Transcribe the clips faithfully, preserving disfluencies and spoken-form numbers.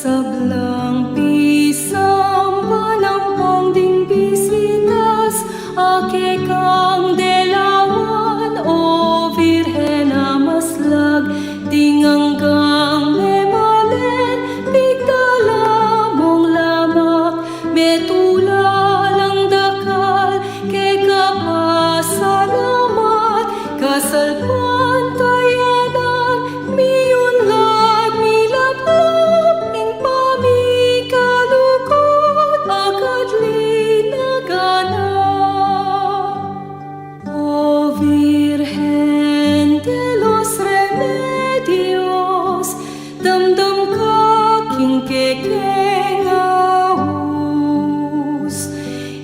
Sablang pisang panampong ding bisitas, a kekang delawan, o Virgen a maslag, ding anggang memalen, pigdala mung lamak, metula lang dakal, keka pasalamat, kasalpantayanan, miyunlad, milaplap, ing pamikalugud, agad linaganan. O Virgen de los Remedios, damdam ka king kekeng aus,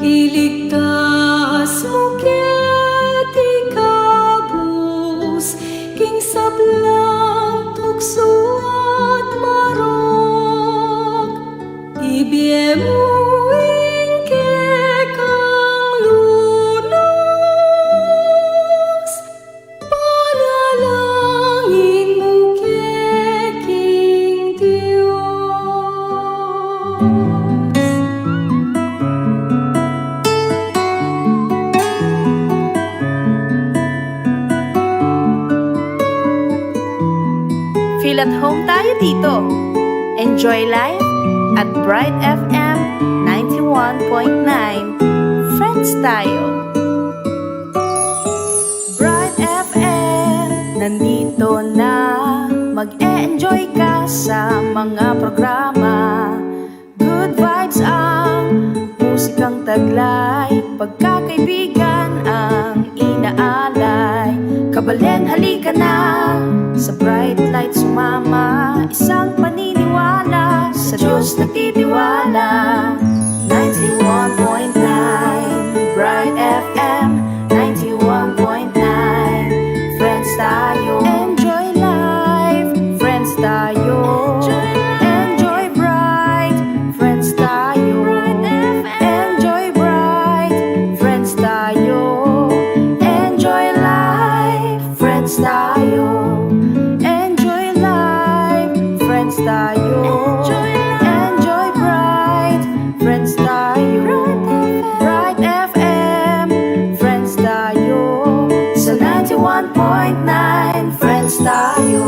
iligtas mu keti kabus, king sablang tuksu at marok, ibie mu ing kekang lunas, panalangin mu ke king Dios. Feel at home tayo dito. Enjoy life at Bright F M ninety-one point nine. Friends tayo. Bright F M, nandito na. Mag-e-enjoy ka sa mga programa. Good vibes ang musikang taglay, pagkakaibigan ang inaalay. Kabaleng halika na, sa Bright Light sumama, isang paniniwala, sa Diyos nagtitiwala. Ninety-one point nine Bright F M, ninety-one point nine, friends tayo. Enjoy life, friends tayo. Enjoy life. Enjoy bright, friends tayo. Bright F M. Enjoy bright, friends tayo. Enjoy life, friends tayo. Enjoy life, friends tayo. Enjoy life. Enjoy bright, friends tayo. Bright F M, friends tayo. Sa ninety-one point nine, friends tayo.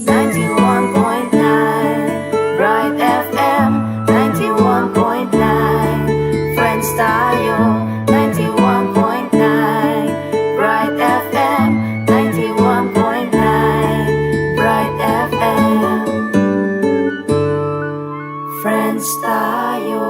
Ninety-one point nine Bright F M, ninety-one point nine, friends tayo. Ninety-one point nine Bright F M, ninety-one point nine Bright F M, friends tayo.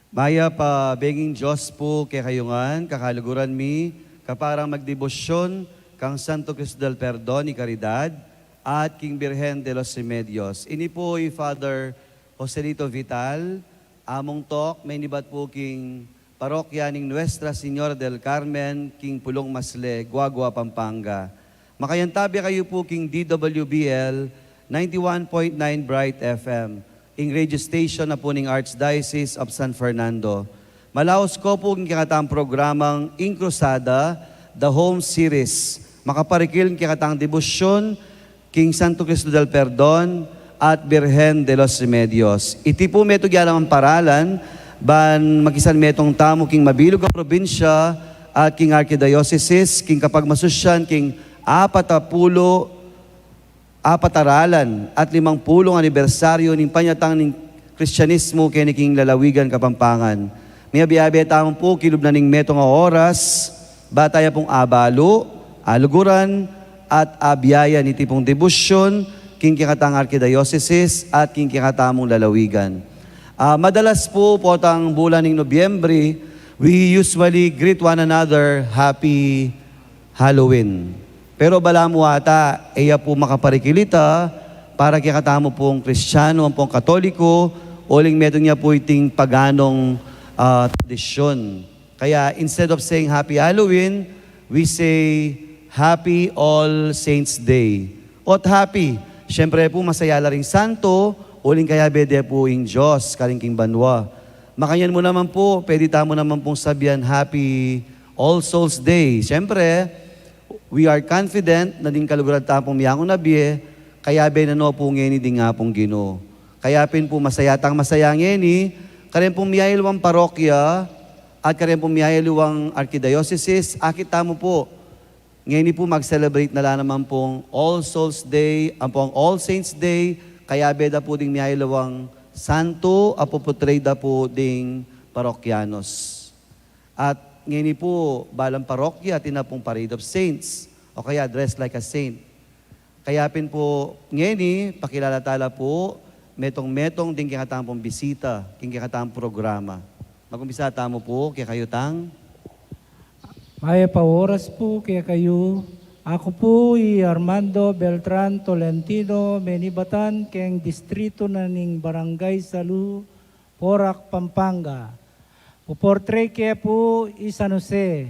Mayap a benging Dios pu kekayu ngan, kakaluguran mi, kaparang magdebosyon kang Santo Cristo del Perdon y Caridad at king Birhen de los Remedios. Ini pu i Father Joselito Vital, among talk, menibat pu king parokya ning Nuestra Señora del Carmen, king Pulong Masle, Guagua, Pampanga. Makanyan tabe kayu pu king D W B L ninety-one point nine Bright F M, ing radio station na pu ning Archdiocese of San Fernando. Malaus ko pu king kekatang programang Ing Cruzada, The Home Series. Makaparikil king kekatang debosyon king Santo Cristo del Perdon at Birhen de los Remedios. Iti pu metung ya namang paralan, ban makisan metung tamu king mabilug a probinsya at king arkidiosesis, king kapagmasusyan king apat a pulu apat a ralan at limang pulung anibersaryu ning panyatang ning Kristianismu keni king lalawigan Kapampangan. Miyabe-abe tamu pu kilub na ning metung a oras, ba taya pung abalu, aluguran, at abiayan iti pung debosyon king kekatang arkidiosesis at king kekatamung lalawigan. Ah, madalas pu, potang bulan ning Nobyembre, we usually greet one another, "Happy Halloween." Pero balamu ata, e ya pu makaparikil ita para kekatamu pung Kristianu ampong Katoliko, uling metung ya pu iting paganong, ah, tradisyon. Kaya, instead of saying Happy Halloween, we say Happy All Saints Day. Ot happy, siyempre pu, masaya la ring santo, uling kayabe de pu ing Dios karin king banua. Makanyan mu naman pu, pwede tamu naman pung sabian Happy All Souls Day. Siyempre, we are confident na ding kaluguran ta pung miyanguna bie, kayabe na no pu ngeni ding Apung Ginu. Kaya pin pu masaya tang masaya ngeni, karen pung miyayaliwang parokya, at karen pung miyayaliwang archidioceses, akit tamu pu. Ngeni pu mag-celebrate na la naman pung All Souls Day, ampong All Saints Day, kayabe da pu ding miyayaliwang santo, a puportray da pu ding parokyanos. At ngeni pu, balang parokya, atin na pung Parade of Saints, o kaya Dress Like a Saint. Kaya pin pu, ngeni, pakilala tala pu, metung-metung ding kekatamung pung bisita, king kekatamung programa. Mag-umpisa tamu pu, kekayu tang. Mayap a oras pu kekayu. Aku pu i Armando Beltran Tolentino, menibatan keng distrito na ning Barangay Salu, Porac, Pampanga. Puportray ke pu i San Jose.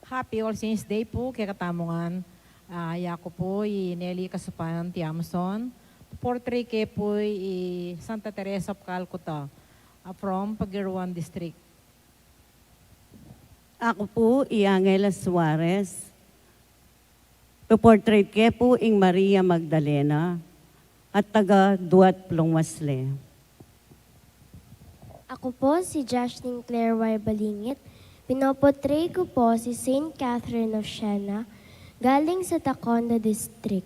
Happy All Saints Day pu kekatamu ngan. Ah, yaku pu i Nelly Kasupan Tiamson. Puportray ke pu i Santa Teresa of Calcutta, ah, from Paguiruan District. Aku pu i Angela Suarez. Puportray ke pu ing Maria Magdalena at taga Duat, Plungwasle. Aku po si Jashlyn Claire Y. Balingit. Pinoportray ko po si Saint Catherine of Siena, galing sa Taconda District.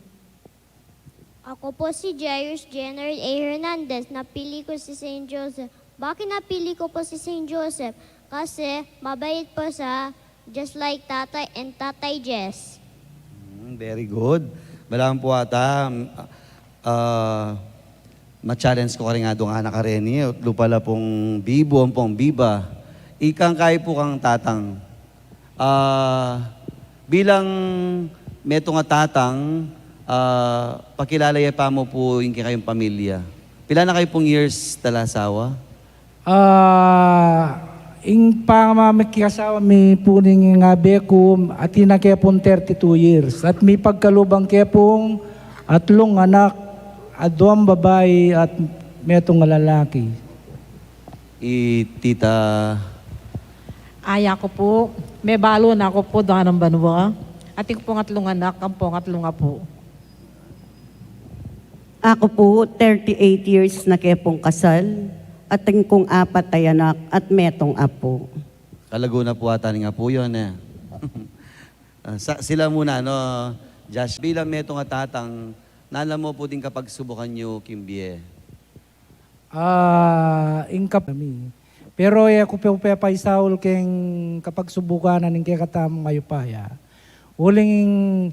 Ako po si Jairus Jenner A. Hernandez. Napili ko si Saint Joseph. Bakit napili ko po si Saint Joseph? Kasi mabait po siya, just like tatay and tatay Jess. Mm, very good. Malam po ata, ah, ma-challenge ko karing adung anak kareni, utlu pala pung bibu ampong biba. Ikang kayi pu kang tatang. Ah, bilang metung a tatang, ah, pakilala ye pa mu pu ing kekayung pamilya. Pila na kayu pung years talasawa? Ah, ing pamamikikasawa mi pu ning abe ku, atin na ke pung thirty-two years. At mipagkaluban ke pung atlung anak, aduang babai at metung a lalaki. I tita. Ay, aku pu, mebalu na ku pu duang banua. Atin ku pung atlung anak ampong atlung apu. Aku pu, thirty-eight years na ke pung kasal, atin kung apat a anak at metung apu. Kalagu na pu ata ning apu yu, e? Ah, sa, sila muna, no, Josh, bilang metung a tatang, nanu mu pu ding kapagsubukan yu king bie? Ah, ing kap-, kami. Pero e ku pu pepaisaul keng kapagsubukan na ning kekatamung mayupaya. Uling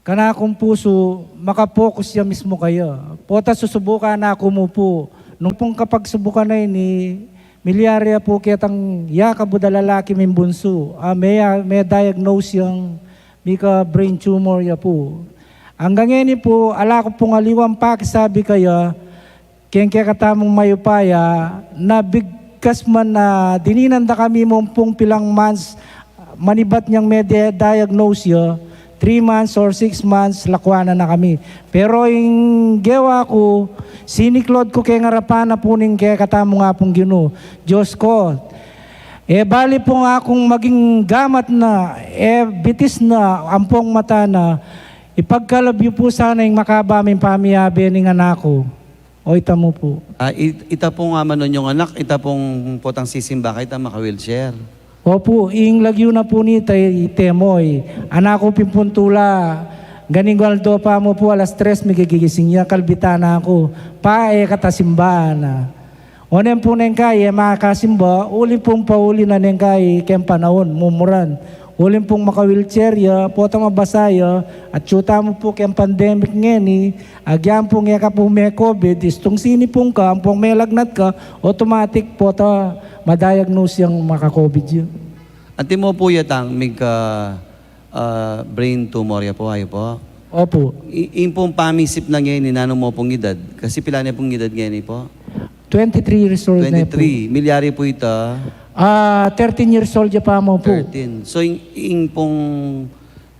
kanakung pusu, makapokus ya mismu kaya. Pota susubukan na ku mu pu. Nung pung kapagsubukan a ini, milyari ya pu ketang yakabud a lalaki ming bunsu. Ah, me-, me-diagnose yang mika brain tumor ya pu. Anggang ngeni pu, ala ku pung aliwang pakisabi kaya, keng kekatamung mayupaya, na bigkas man na dininan da kami mu pung pilang months, manibat nyang me-diagnose ya, three months or six months, lakwanan na kami. Pero ing gewa ku, siniklaud ku keng arapan na pu ning kekatamung Apung Ginu. Dios ku, e bali pung akung maging gamat na, e bitis na ampong mata na, ipagkalub yu pu sana ing makaba ming pamiyabe ning anak ku. O ita mu pu. Ah, it-, ita pung, ah, manun yung anak, ita pung potang sisimba kayta maka-wheelchair. Opu, ing lagyu na pu nita i Temoy. Anak ku pin pung tula, ganing aldo pa mu pu alas tres migigising ya, kalbitan na ku. Pa, e ka ta simbahan na. Onen pu neng kai, e makasimba, uling pung pauli na neng kai keng panaun, mumuran. Uling pung maka-wheelchair ya, potang mabasa ya, atyu tamu pu keng pandemic ngeni, agyang pung e ka pu me-COVID, istung sinipung ka, ampong melagnat ka, automatic pota ma-diagnose yang maka-COVID ya. Antimo pu ya tang migka, ah, brain tumor ya pu, ayu pu? Opu. I-, ing pung pamisip na ngeni, nanu mu pung edad? Kasi pila ne pung edad ngeni pu? Twenty-three years old na pu. Twenty-three. Milyari pu ita? Ah, thirteen years old ya pa mu pu. Thirteen. So, ing, ing pung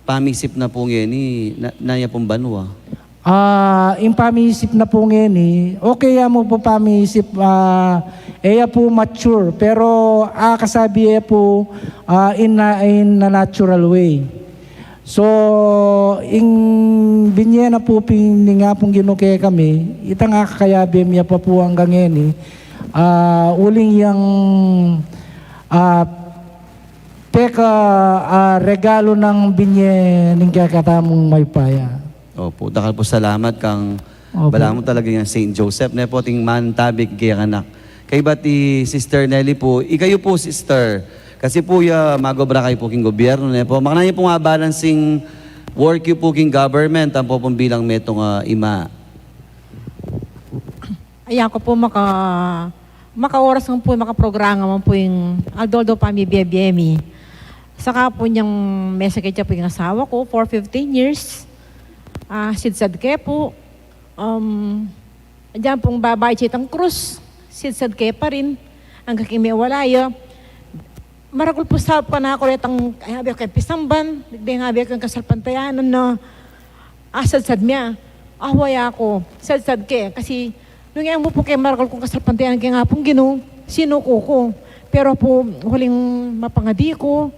pamisip na pu ngeni, na, nanu ya pung banua? Ah, ing pamisip na pu ngeni, okay ya mu pu pamisip, ah, e ya pu mature, pero, ah, kasabi e pu, ah, in na, in a natural way. So, ing binye na pu pin ning Apung Ginu kekami, itang akakayabe mi ya pa pu anggang ngeni, ah, uling yang, ah, peka, ah, regalu nang binye ning kekatamung mayupaya. Opo, dakal pu salamat kang Opo. Balamu talaga yang Saint Joseph, ne pu, ating mantabi king kekanak. Kaybat i Sister Nelly pu, ikayu pu, Sister, kasi pu ya magobra kayu pu king gobyernu, ne pu. Makananu pu ing abalan sing work yu pu king government, ampo pu bilang metung a ima? Ay, aku pu maka, makaoras man pu, makaprograma man pu ing aldo-aldo pamibie-bie mi. Saka pu nyang mesakit ya pu ing asawa ku for fifteen years. Ah, sidsad ke pu. Um, diyan pung babai itang krus, sidsad ke pa rin. Anggang king mewala ya. Maragul pu saup kanaku retang, ay, abe ku keng pisamban, deng abe ku keng kasalpantayanan na asadsad mia. Away aku, sadsad ke, kasi nung e mu pu ke maragul kung kasalpantayanan keng Apung Ginu, sinuku ku. Pero pu, uling mapangadi ku,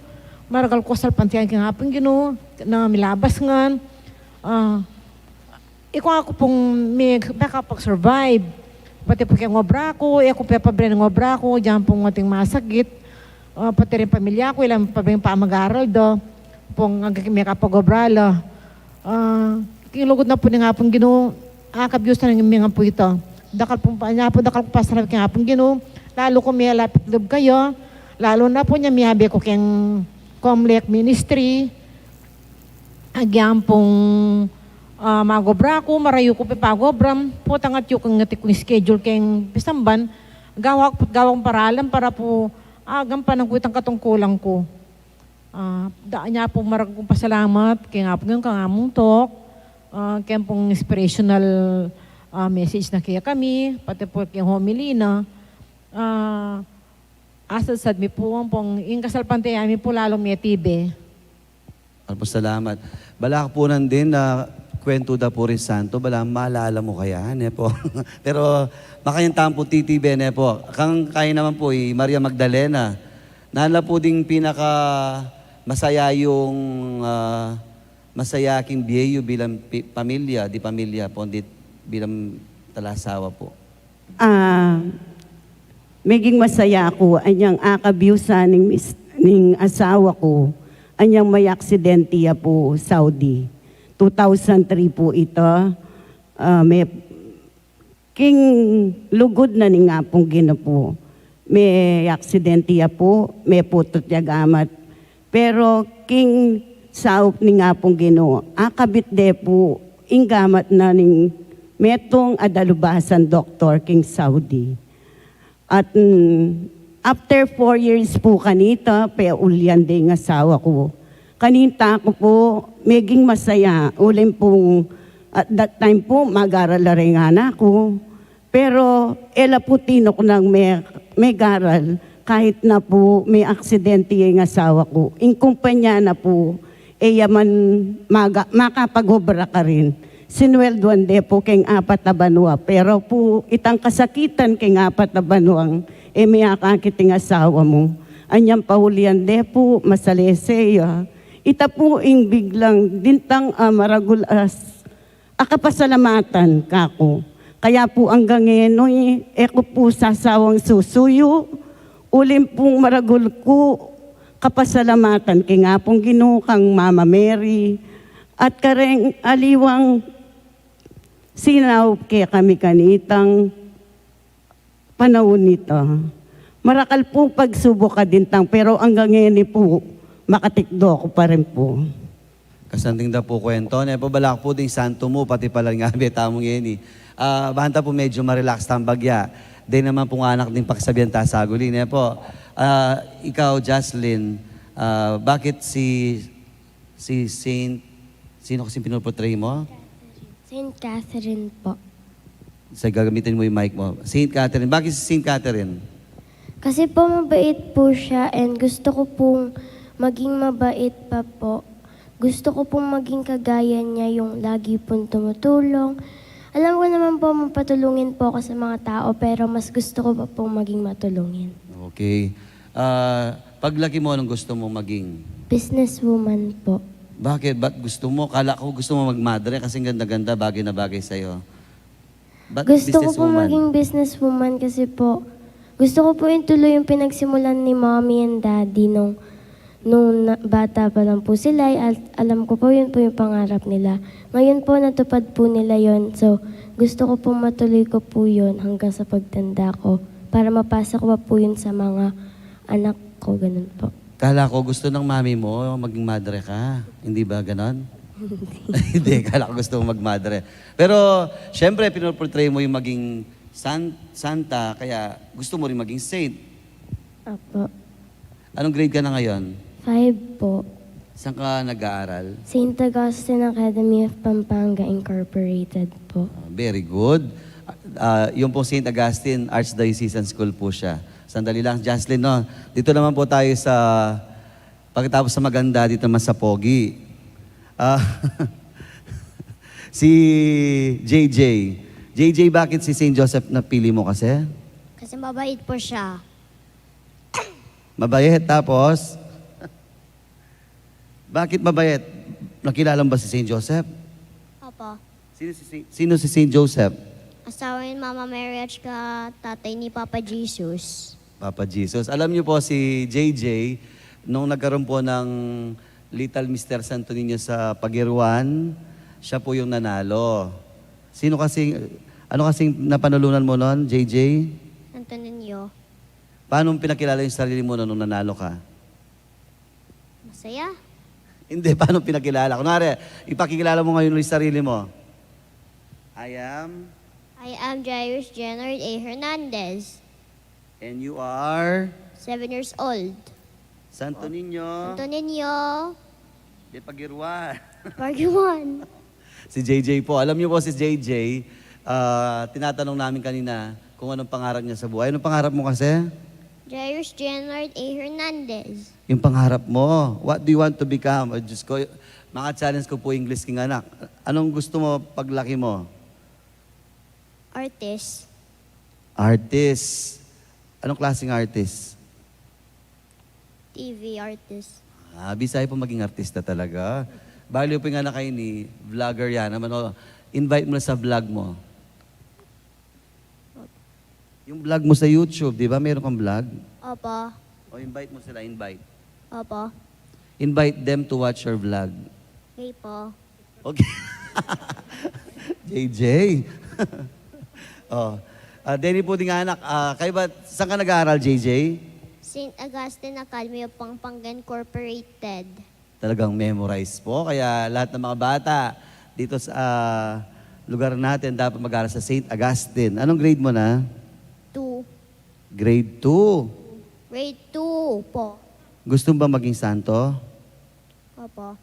maragul ku kasalpantayanan keng Apung Ginu, na milabas ngan, ah, ikwa ku pung mi-, makapag-survive. Pati pu keng obra ku, e ku pepabren ing obra ku, diyan pung ating masakit. Ah, pati ring pamilya ku, ila pabren pamag-aral da. Pung anggang king makapag-obra la. Ah, king lugud na pu ning Apung Ginu, akabyusan na mi ngan pu ita. Dakal pung pa-, nya pu, dakal pung pasalamat king Apung Ginu, lalu ku melapit lub kaya, lalu na pu nya miyabe ku keng Comlec Ministry, agyang pung, ah, magobra ku, marayu ku pepagobra, potang atyu kung atin kung schedule keng pisamban, gawa ku, gawa kung paralan para pu, ah, gampanan ku itang katungkulan ku. Ah, da-, nya pung maragul kung pasalamat keng Apung Ginu kang Among Tok, ah, keng pung inspirational, ah, message na kekami, pati pu keng homily na, ah, asadsad mi pu, ampong ing kasalpantayanan mi pu lalu metibe. Ampong salamat. Balak pu nandin na kwentu da pu ring santo, balamu malala mu kaya, ne pu. Pero makanyan tamu pung titibe, ne pu. Kang kaya naman pu, i Maria Magdalena. Nanu la pu ding pinaka masaya yung, ah, masaya king bie yu bilang pi-, pamilya, di pamilya pu, di bilang talasawa pu? Ah, meging masaya ku anyang akabyusan ning mis-, ning asawa ku, anyang may aksidente ya pu Saudi. Two thousand three pu ita, ah, me-, king lugud na ning Apung Ginu pu, me aksidente ya pu, meputut ya gamat. Pero king saup ning Apung Ginu, akabit de pu ing gamat na ning metung a dalubasan doktor king Saudi. At, mm, after four years pu kanita, peulyan de ing asawa ku. Kanita ku pu, meging masaya, uling pung at that time pu, mag-aral la ring anak ku. Pero e la pu tinuknang me-, megaral, kahit na pu me aksidente ya ing asawa ku. Ing kumpanya na pu, e ya man maga-, makapag-obra karin. Sinwelduan de pu keng apat a banua. Pero pu, itang kasakitan keng apat a banuang, e me akakit ing asawa mu. Anyang paulyan de pu, masalese ya. Ita pu ing biglang dintang, ah, maragul a s-, a kapasalamatan kaku. Kaya pu anggang ngeni, e ku pu sasawang susuyu, uling pung maragul ku kapasalamatan king Apung Ginu, kang Mama Mary, at kareng aliwang sinaup kekami kanitang panaun nita. Marakal pu pagsubuk a dintang, pero anggang ngeni pu, makatikdo ku pa rin pu. Kasanting da pu kwentu, ne pu, balak pu ding santo mu, pati pala ring abe tamu ngeni. Ah, banta pu medyo ma-relax tang bagya. Deng naman pung anak ding pagsabian ta saguli, ne pu. Ah, ikaw, Jocelyn, ah, bakit si Si Saint, sino kasing pinuportray mo? Saint Catherine po. Sa gagamitin mo yung mic mo. Saint Catherine. Bakit si Saint Catherine? Kasi po mabait po siya and gusto ko pong maging mabait pa po. Gusto ko pong maging kagaya niya, yung lagi pong tumutulong. Alam ko naman po, mapatulungin po ako sa mga tao, pero mas gusto ko pa pong maging matulungin. Okay. Ah, paglaki mo, anong gusto mong maging? Businesswoman po. Bakit? Ba't gusto mo? Kala ko gusto mo magmadre kasi ang ganda-ganda, bagay na bagay sa'yo. Ba't businesswoman? Gusto ko po maging businesswoman kasi po, gusto ko po yung tuloy yung pinagsimulan ni mommy and daddy nung, nung na, bata pa lang po sila. Al-, alam ko po yun po yung pangarap nila. Ngayon po, natupad po nila yun. So, gusto ko po matuloy ko po yun hanggang sa pagtanda ko para mapasa ko pa po yun sa mga anak ko, ganun po. Kala ko gusto ng mami mo maging madre ka. Hindi ba ganon? Hindi, kala ko gusto mo magmadre. Pero, syempre, pinoportray mo yung maging san-, santa, kaya gusto mo rin maging saint. Apo. Anong grade ka na ngayon? Five po. Saan ka nag-aaral? Saint Augustine Academy of Pampanga Incorporated po. Ah, very good. Ah, yung pong Saint Augustine, Archdiocesan School po siya. Sandali lang, Jocelyn, no? Dito naman po tayo sa, pagkatapos sa maganda, dito naman sa pogi. Ah, si J J. J J, bakit si Saint Joseph napili mo kasi? Kasi mabait po siya. Mabait, tapos? Bakit mabait? Nakilala mo ba si Saint Joseph? Opo. Sino si Saint, sino si Saint Joseph? Asawa ni Mama Mary at saka tatay ni Papa Jesus. Papa Jesus. Alam niyo po, si J J, nung nagkaroon po ng Little Mister Santo Niño sa Pagiruan, siya po yung nanalo. Sino kasi, ano kasing napanalunan mo nun, J J? Santo Niño. Paano mo pinakilala yung sarili mo nun nung nanalo ka? Masaya. Hindi, paano pinakilala? Kunwari, ipakikilala mo ngayon ulit sarili mo. I am? I am Jairus Jennard A. Hernandez. And you are? Seven years old. Santo Niño? Santo Niño. De Pagiruan. Pagiruan. Si J J po. Alam niyo po si J J, ah, tinatanong namin kanina kung anong pangarap niya sa buhay. Anong pangarap mo kasi? Jairus Jennard A. Hernandez. Yung pangarap mo, what do you want to become? Ay, Diyos ko, mga challenge ko po English king anak. Anong gusto mo paglaki mo? Artist. Artist. Anong klaseng artist? T V artist. Ah, bisaya po maging artista talaga. Bali po yung anak kayo ni vlogger yan naman. O, invite mo na sa vlog mo. Yung vlog mo sa YouTube, di ba? Meron kang vlog? Opo. O, invite mo sila, invite. Opo. Invite them to watch your vlog. Okay po. Okay. J J. Oh. Ah, Denny po ding anak. Ah, kayo ba, saan ka nag-aaral, J J? Saint Augustine Academy of Pampanga Incorporated. Talagang memorize po. Kaya lahat ng mga bata dito sa, ah, lugar natin dapat mag-aaral sa Saint Augustine. Anong grade mo na? Two. Grade two. Grade two po. Gusto mo ba maging santo? Opo.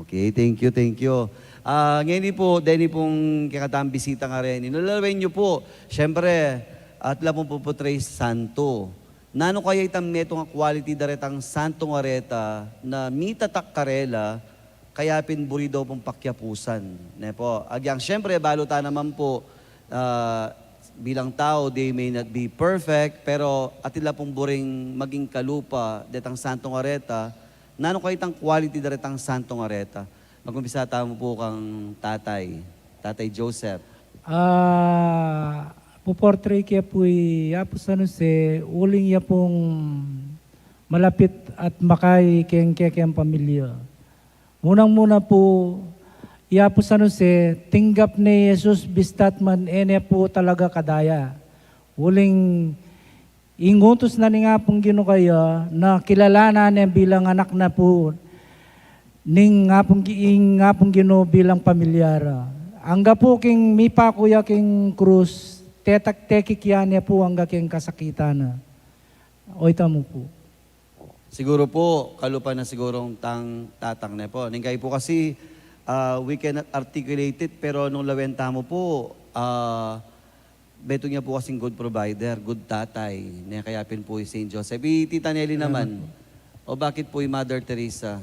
Okay, thank you, thank you. Ah, ngeni po, Denny pong kekatang bisita ngeni. Nulalawen yu po, siyempre, at la pong puputrey santo. Nanu kaya itang metung a quality daretang santo ngareta na mitatak karela, kaya pin buri da pong pakiapusan, ne po? Agyang, siyempre, balu ta naman po, ah, bilang tau, they may not be perfect, pero atin la pong buring maging kalupa detang santo ngareta, nanu kaya itang quality daretang santo ngareta? Mag-umpisa tamu po kang tatay, Tatay Joseph. Ah, puportray ke pu i Apu San Jose, uling ya pung malapit at makai keng kekeng pamilya. Munang-muna pu, i Apu San Jose, tinggap ne i Jesus bista't man e ne pu talaga kadaya. Uling ing utus na ning Apung Ginu kaya na kilalanan ne bilang anak na pu ning Apung Gi-, ing Apung Ginu bilang pamilya ra. Angga pu king mipaku ya king krus, tetak-, tekik ya ne pu angga king kasakitan na. Oyta mu pu. Siguro po, kalupa na sigurong tang tatang ne po. Ning kayi po kasi, ah, we cannot articulate it, pero nung lawen tamu po, ah, metung ya po kasing good provider, good tatay, ne, kaya pin po i Saint Joseph. I Tita Nelly naman, o bakit po i Mother Teresa?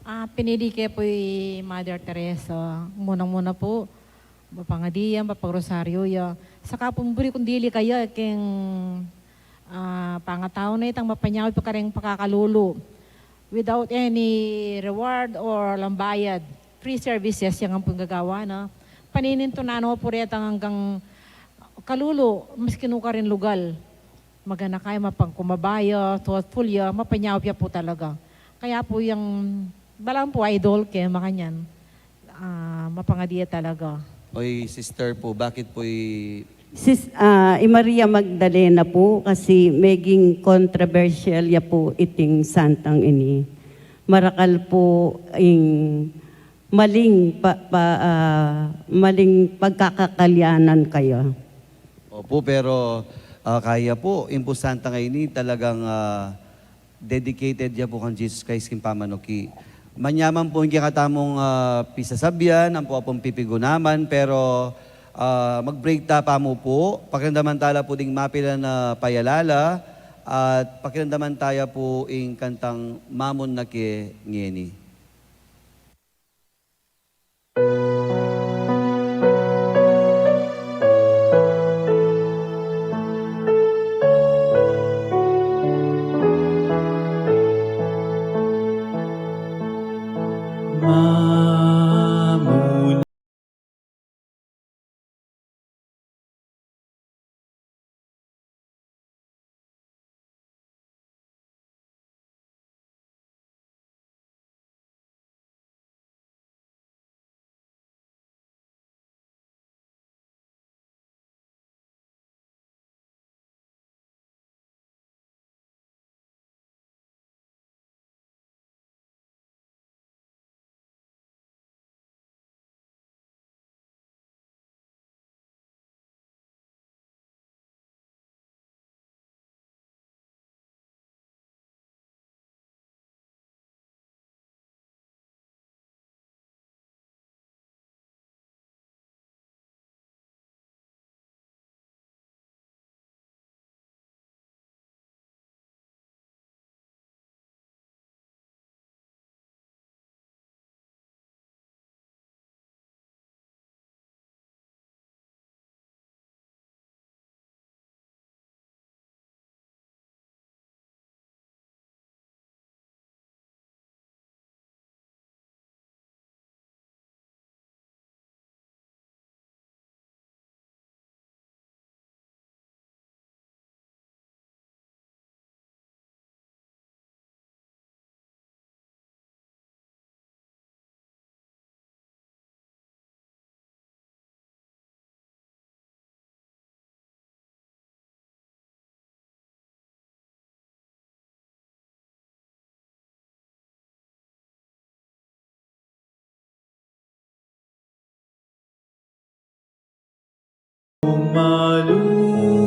Ah, pinili ke pu i Mother Teresa. Munang-muna pu, mapangadi ya, mapagrosaryo ya. Saka pu, buri kung dili kaya king, ah, pangatau na itang mapanyawad pa kareng pakakalulu. Without any reward or alang bayad. Free services yang ampong gagawa na. Paninintunan no pu retang anggang kalulu, maski nu karin lugal. Magana kaya, mapangkumbaba ya, thoughtful ya, mapanyawad ya pu talaga. Kaya pu yang balang pu idol ke, makanyan, ah, mapangadi ya talaga. Oy, sister pu, bakit pu i- Sis, ah, i Maria Magdalena pu, kasi meging kontrobersyal ya pu iting santang ini. Marakal pu ing maling pa, pa, ah, maling pagkakakalyanan kaya. Opo, pero, ah, kaya pu, ing pu santang ini talagang, ah, dedicated ya pu kang Jesus Christ king pamanuki. Manyaman pu ing kekatamung, ah, pisasabyan, ampo apung pipigunaman, pero, ah, mag-break ta pamu pu, pakiramdaman ta la pu ding mapilan a payalala, at pakiramdaman ta ya pu ing kantang Mamun na ke ngeni.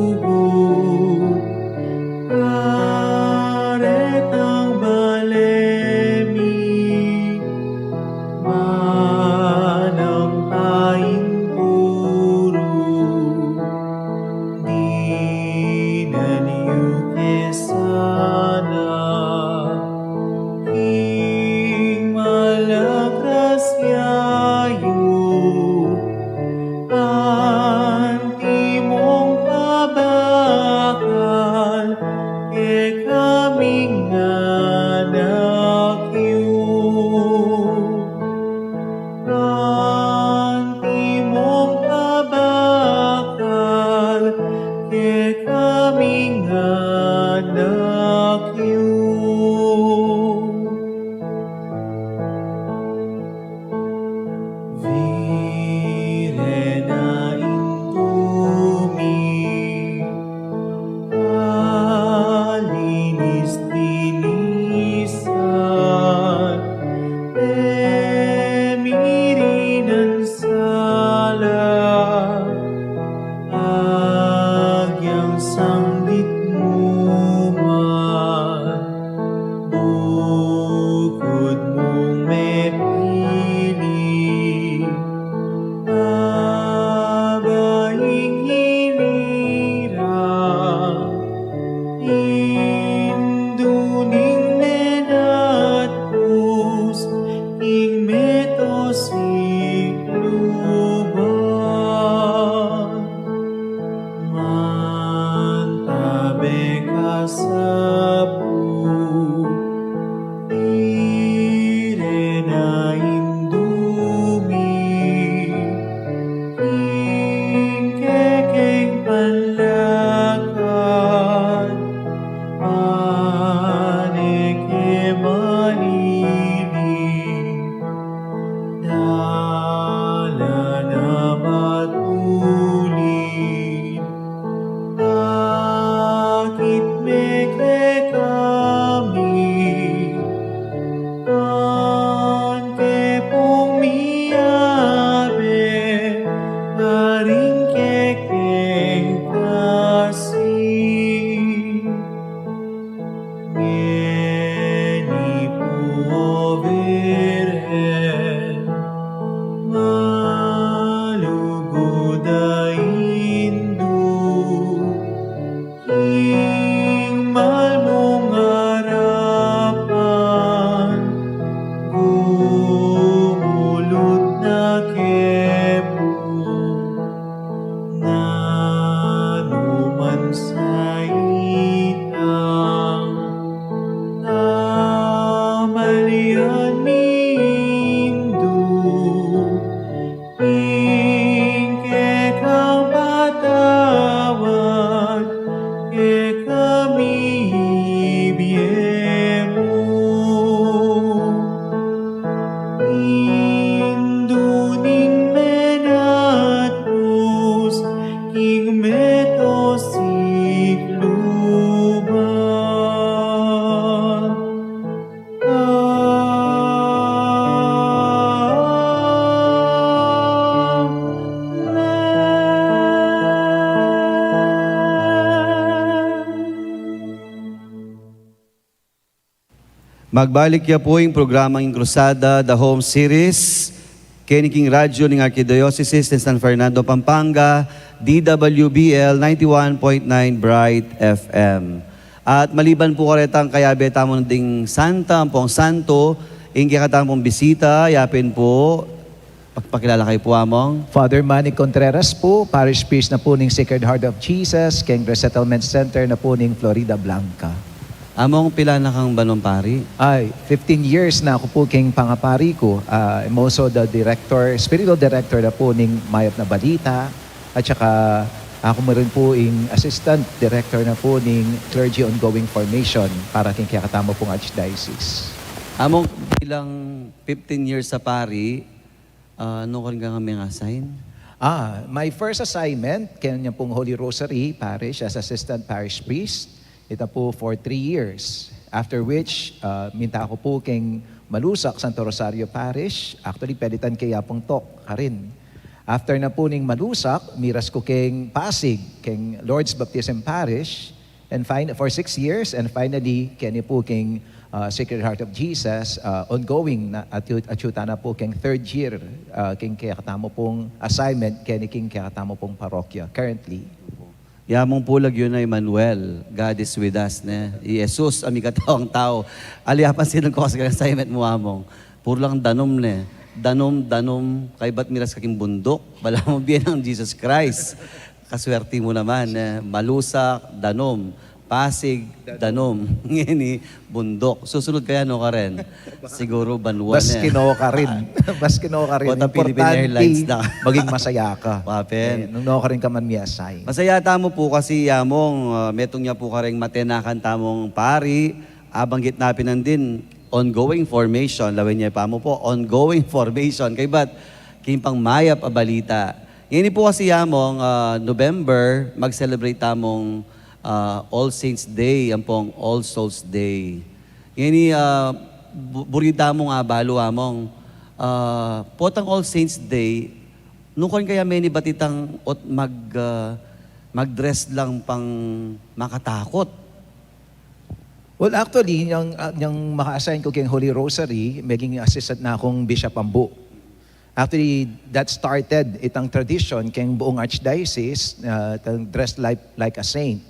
Malugud karetang bale mi, manang painturu, dinan yu ke sana king malgrasya yu, antimong pabakal kekaming anak yu. Antimong pabakal kekaming anak yu. Vire na ing tumi, alinis tini Keni pu, O Virgen, malugud a indu, king mal mung arapan, gumulut na ke pu, nanu man sa itang kabalian mi indu, ing kekang patawad, kekami ibie mu. Indu ning menatpus king meto sikluban. Amen. Magbalik ya pu ing programang Ing Krusada, The Home Series, keni king radyo ning Arkidiosesis ning San Fernando, Pampanga, D W B L ninety-one point nine Bright F M. At maliban pu karetang kayabe tamu ding santa ampong santo, ing kekatamung bisita, yapin pu, pakilala kayu pu, Among. Father Manny Contreras pu, parish priest na pu ning Sacred Heart of Jesus keng Resettlement Center na pu ning Floridablanca. Among, pila na kang banwang pari? Ay, fifteen years na ku pu keng pangapari ku. Ah, I'm also the director, spiritual director na pu ning Mayap na Balita. At saka, aku mu rin pu ing assistant director na pu ning Clergy Ongoing Formation para keng kekatamu pung archdiocese. Among, bilang fifteen years a pari, ah, nanu karin kang assign? Ah, my first assignment, keni pung Holy Rosary Parish as assistant parish priest. Ita pu for three years. After which, ah, minta ku pu keng Malusac, Santo Rosario Parish. Actually, pelitan ke yapung tok karin. After na pu ning Malusac, miras ku keng Pasig, keng Lourdes Baptism Parish. And fin-, for six years, and finally, keni pu keng, ah, Sacred Heart of Jesus, ah, ongoing na, atyu-, atyu ta na pu keng third year, ah, keng kekatamu pung assignment, keni keng kekatamu pung parokya, currently. Yamung pu lagyu na Emmanuel, God is with us, ne? I Jesus a mikatawang tau. Ali, apansinan ku kasi keng assignment mu, Among. Puru lang danum, ne? Danum, danum, kaybat miras ka king bunduk, balamu bie nang Jesus Christ. Kaswerti mu naman, ne? Malusac, danum. Pasig, danum. Ngeni, bunduk. Susunod kaya, nanu karin? Siguru banua, ne? Bas kino karin. Bas kino karin. Importante, Philippine Airlines na. Maging masaya ka. Papen. Eh, nung nanu karin ka man mi-assign. Masaya tamu pu kasi, Among, ah, metung ya pu karing matenakan tamung pari, abanggit na pin nandin, ongoing formation, lawen ye pa mu pu, ongoing formation. Kaybat, king pang Mayap a Balita. Ngeni pu kasi, Among, ah, November, mag-celebrate tamung, ah, All Saints Day, ampong All Souls Day. Ngeni, ah, bu-, buri tamung abalu, Among, ah, potang All Saints Day, nanu karin kaya menibat itang ot mag-, ah, mag-dress lang pang makatakut? Well, actually, yang, ah, yang maka-assign ku keng Holy Rosary, meging assistant na kung Bishop Ambu. Actually, that started itang tradition keng buong archdiocese, ah, itang dress like, like a saint,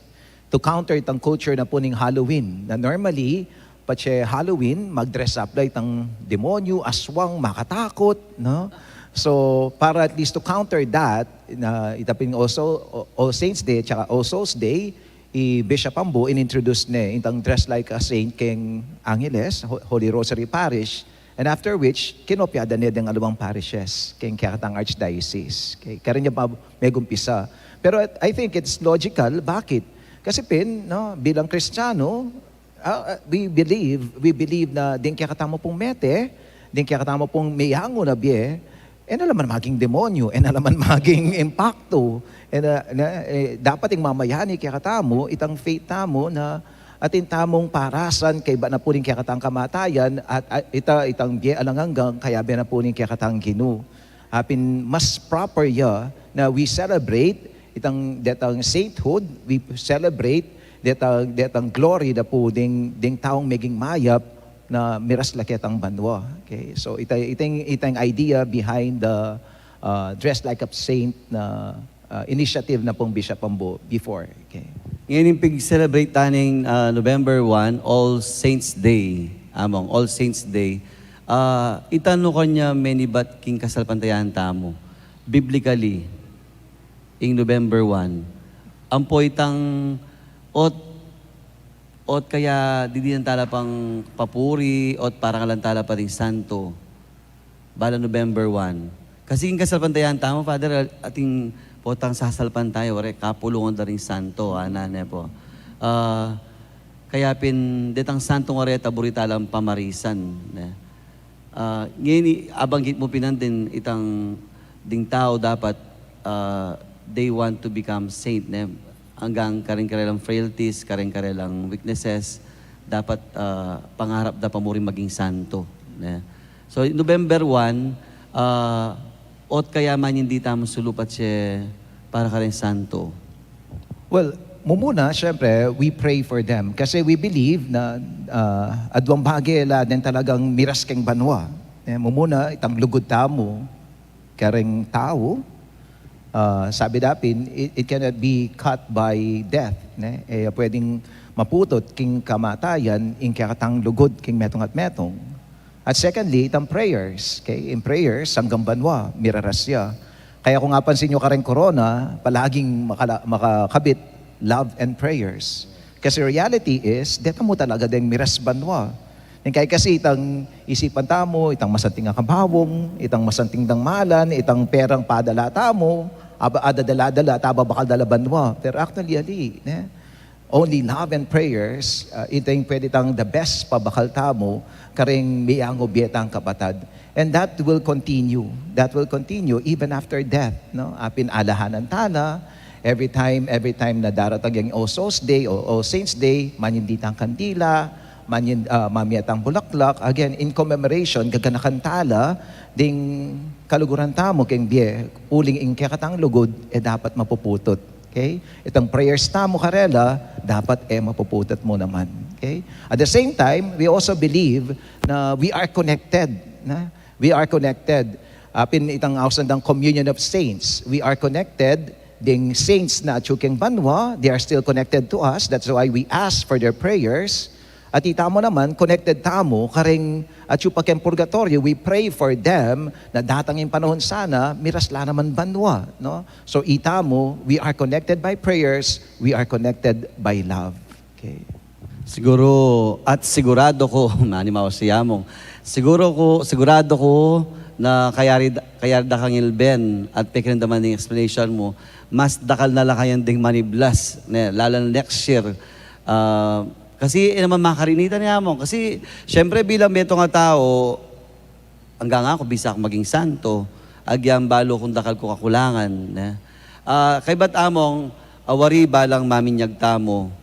to counter itang culture na pu ning Halloween. Na normally, patse Halloween, mag-dress up la itang demonyo, aswang, makatakut, no? So, para at least to counter that, na ita pin also, All Saints Day, tsaka All Souls Day, i Bishop Ambu, in-introduce ne itang dress like a saint keng Angeles, Ho-, Holy Rosary Parish, and after which, kinopya da ne deng aliwang parishes keng kekatang archdiocese. Okay? Karin ya pa megumpisa. Pero I think it's logical. Bakit? Kasi pin, no, bilang Kristiyano, ah, ah, we believe, we believe na deng kekatamu pung mete, deng kekatamu pung meyangu na bie, e na la man maging demonyo, e na la man maging impakto, e na, na, eh, dapat ing mamayani kekatamu itang faith tamu na atin tamung parasan kaybat na pu ning kekatang kamatayan at, at ita, itang bie alang anggang kayabe na pu ning kekatang Ginu. Apin mas proper ya na we celebrate itang, detang sainthood, we celebrate detang, detang glory da pu ding, ding taung meging mayap na miras la ketang banua. Okay? So, ita, itang, itang idea behind the, uh, Dress Like a Saint na, uh, initiative na pung Bishop Ambo before. Okay? Ngeni, pig-celebrate ta ning, uh, November one, All Saints Day. Among, All Saints Day. Uh, ita, nu kanya menibat king kasalpantayanan tamu? Biblically, ing November one. Ampo itang ot, ot kaya didinan tala pang papuri, ot parangalan tala pa ding santo. Bala November one. Kasi king kasalpantayanan tamu, Father, atin potang sasalpantaya, wari kapulungan da ring santo, ana, ne pu. Ah, kaya pin, detang santo wari, atin buri talang pamarisan, ne? Ah, ngeni, abanggit mu pin nandin itang ding tau dapat, ah, they want to become saint, ne? Anggang karing karelang frailties, karing karelang weaknesses, dapat, ah, pangarap da pa murin maging santo, ne? So, November one, ah, ot kaya manyindi tamu sulupat siya para karing santo? Well, mumuna, syempre, we pray for them. Kasi we believe na, ah, aduang bage la den talagang miras keng banua. Eh, mumuna, itang lugud tamu, kareng tau, ah, sabi da pin, it, it cannot be cut by death, ne? Eh, pwedeng maputut king kamatayan, ing kekatang lugud king metung at metung. At secondly, itang prayers. Okay? In prayers, anggang banua, miraras ya. Kaya kung apansin nyo kareng corona, palaging makala-, makakabit love and prayers. Kasi reality is, deta mu talaga deng miras banua. Ning kaya kasi itang isipan tamu, itang masanting a kabaung, itang masanting dang malan, itang perang padala tamu, aba, adadala-dala, taba bakal dala banua. Pero actually, ali, ne? Only love and prayers, uh, ito yung pwede tang the best pabakal tamu, karing miyangu bie tang kapatad. And that will continue. That will continue even after death, no? Apin alahanan tana, every time, every time na daratang yang All Souls Day o All Saints Day, manyindi tang kandila, manyin-, ah, mamie tang bulaklak, again, in commemoration, gaganakan tala ding kaluguran tamu keng bie, uling ing kekatang lugud, e dapat mapuputut. Okay? Itang prayers tamu karela, dapat e mapuputut mu naman. Okay? At the same time, we also believe na we are connected, na? We are connected. Apin itang ausan dang communion of saints. We are connected. Ding saints na atyu keng banua, they are still connected to us. That's why we ask for their prayers. At itamu naman, connected tamu, karing atyu pa keng purgatoryo, we pray for them, na datang ing panahun sana, miras la naman banua, no? So, itamu, we are connected by prayers, we are connected by love. Okay. Siguru, at sigurado ku, manimaw si Among, siguru ku, sigurado ku na kayari, kayari da kang ilben at pekiramdaman ning explanation mu, mas dakal na la kayang ding maniblas, ne, lalo na next year. Ah, kasi, e naman makarinitan ni Among. Kasi, syempre, bilang metung a tau, anggang aku bisa ku maging santo, agyang balu kung dakal kung kakulangan, ne? Ah, kaybat Among, awari balang maminyag tamu,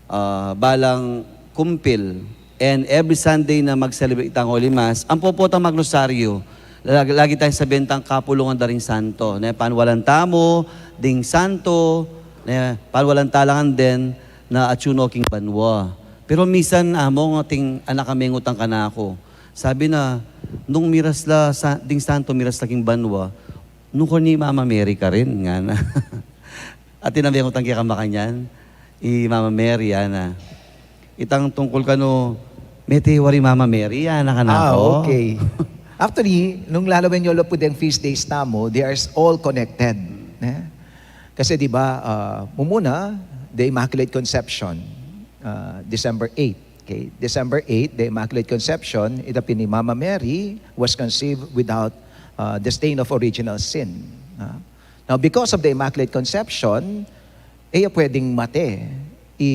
ah, balang kumpil, and every Sunday na mag-celebrate tang Holy Mass, ampo potang magrosaryo, lagi, lagi tang sabian tang kapulungan da ring santo, ne? Panwalan tamu ding santo, ne? Panwalan tala ngan den na atyu no king banua. Pero misan, Among, ating anak a mengutan kanaku, sabi na, nung miras la sa-, ding santo miras la king banua, nu kanu i Mama Mary karin, ngana. Atin a mengutan keka makanyan, i Mama Mary, ana. Itang tungkul kanu, mete wari Mama Mary, ana kanaku. Ah, okay. Actually, nung lalawen yu la pu deng feast days tamu, they are all connected, ne? Kasi, di ba, ah, mumuna, the Immaculate Conception, ah, December eight. Okay, December eight, the Immaculate Conception, ita pin i Mama Mary was conceived without, uh, the stain of original sin. Ah. Now, because of the Immaculate Conception, e ya pwedeng mate i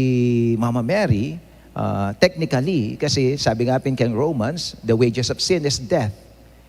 Mama Mary, ah, technically, kasi sabi nga pin keng Romans, the wages of sin is death.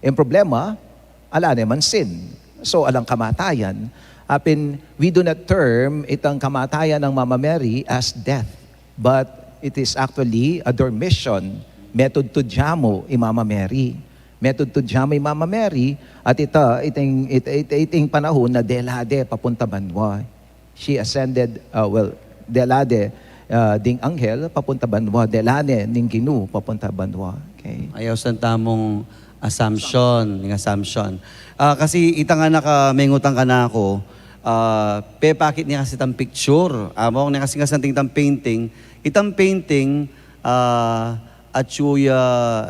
Ing problema, ala ne man sin. So, alang kamatayan. Apin, we do not term itang kamatayan nang Mama Mary as death. But it is actually a dormition. Metudtud ya mu i Mama Mary. Metudtud ya mu i Mama Mary, at ita, iting, it-, it-, iting panahun na dela de papunta banua. She ascended, uh, well, dela de, ah, ding anghel papunta banua, dela ne ning Ginu papunta banua. Okay? Ayaw san tamung Assumption, ning Assumption. Ah, kasi itang anak, ah, mengutang kanaku, ah, pepakit ne kasi itang picture. Among ne kasi nga santing itang painting. Itang painting, ah, atyu ya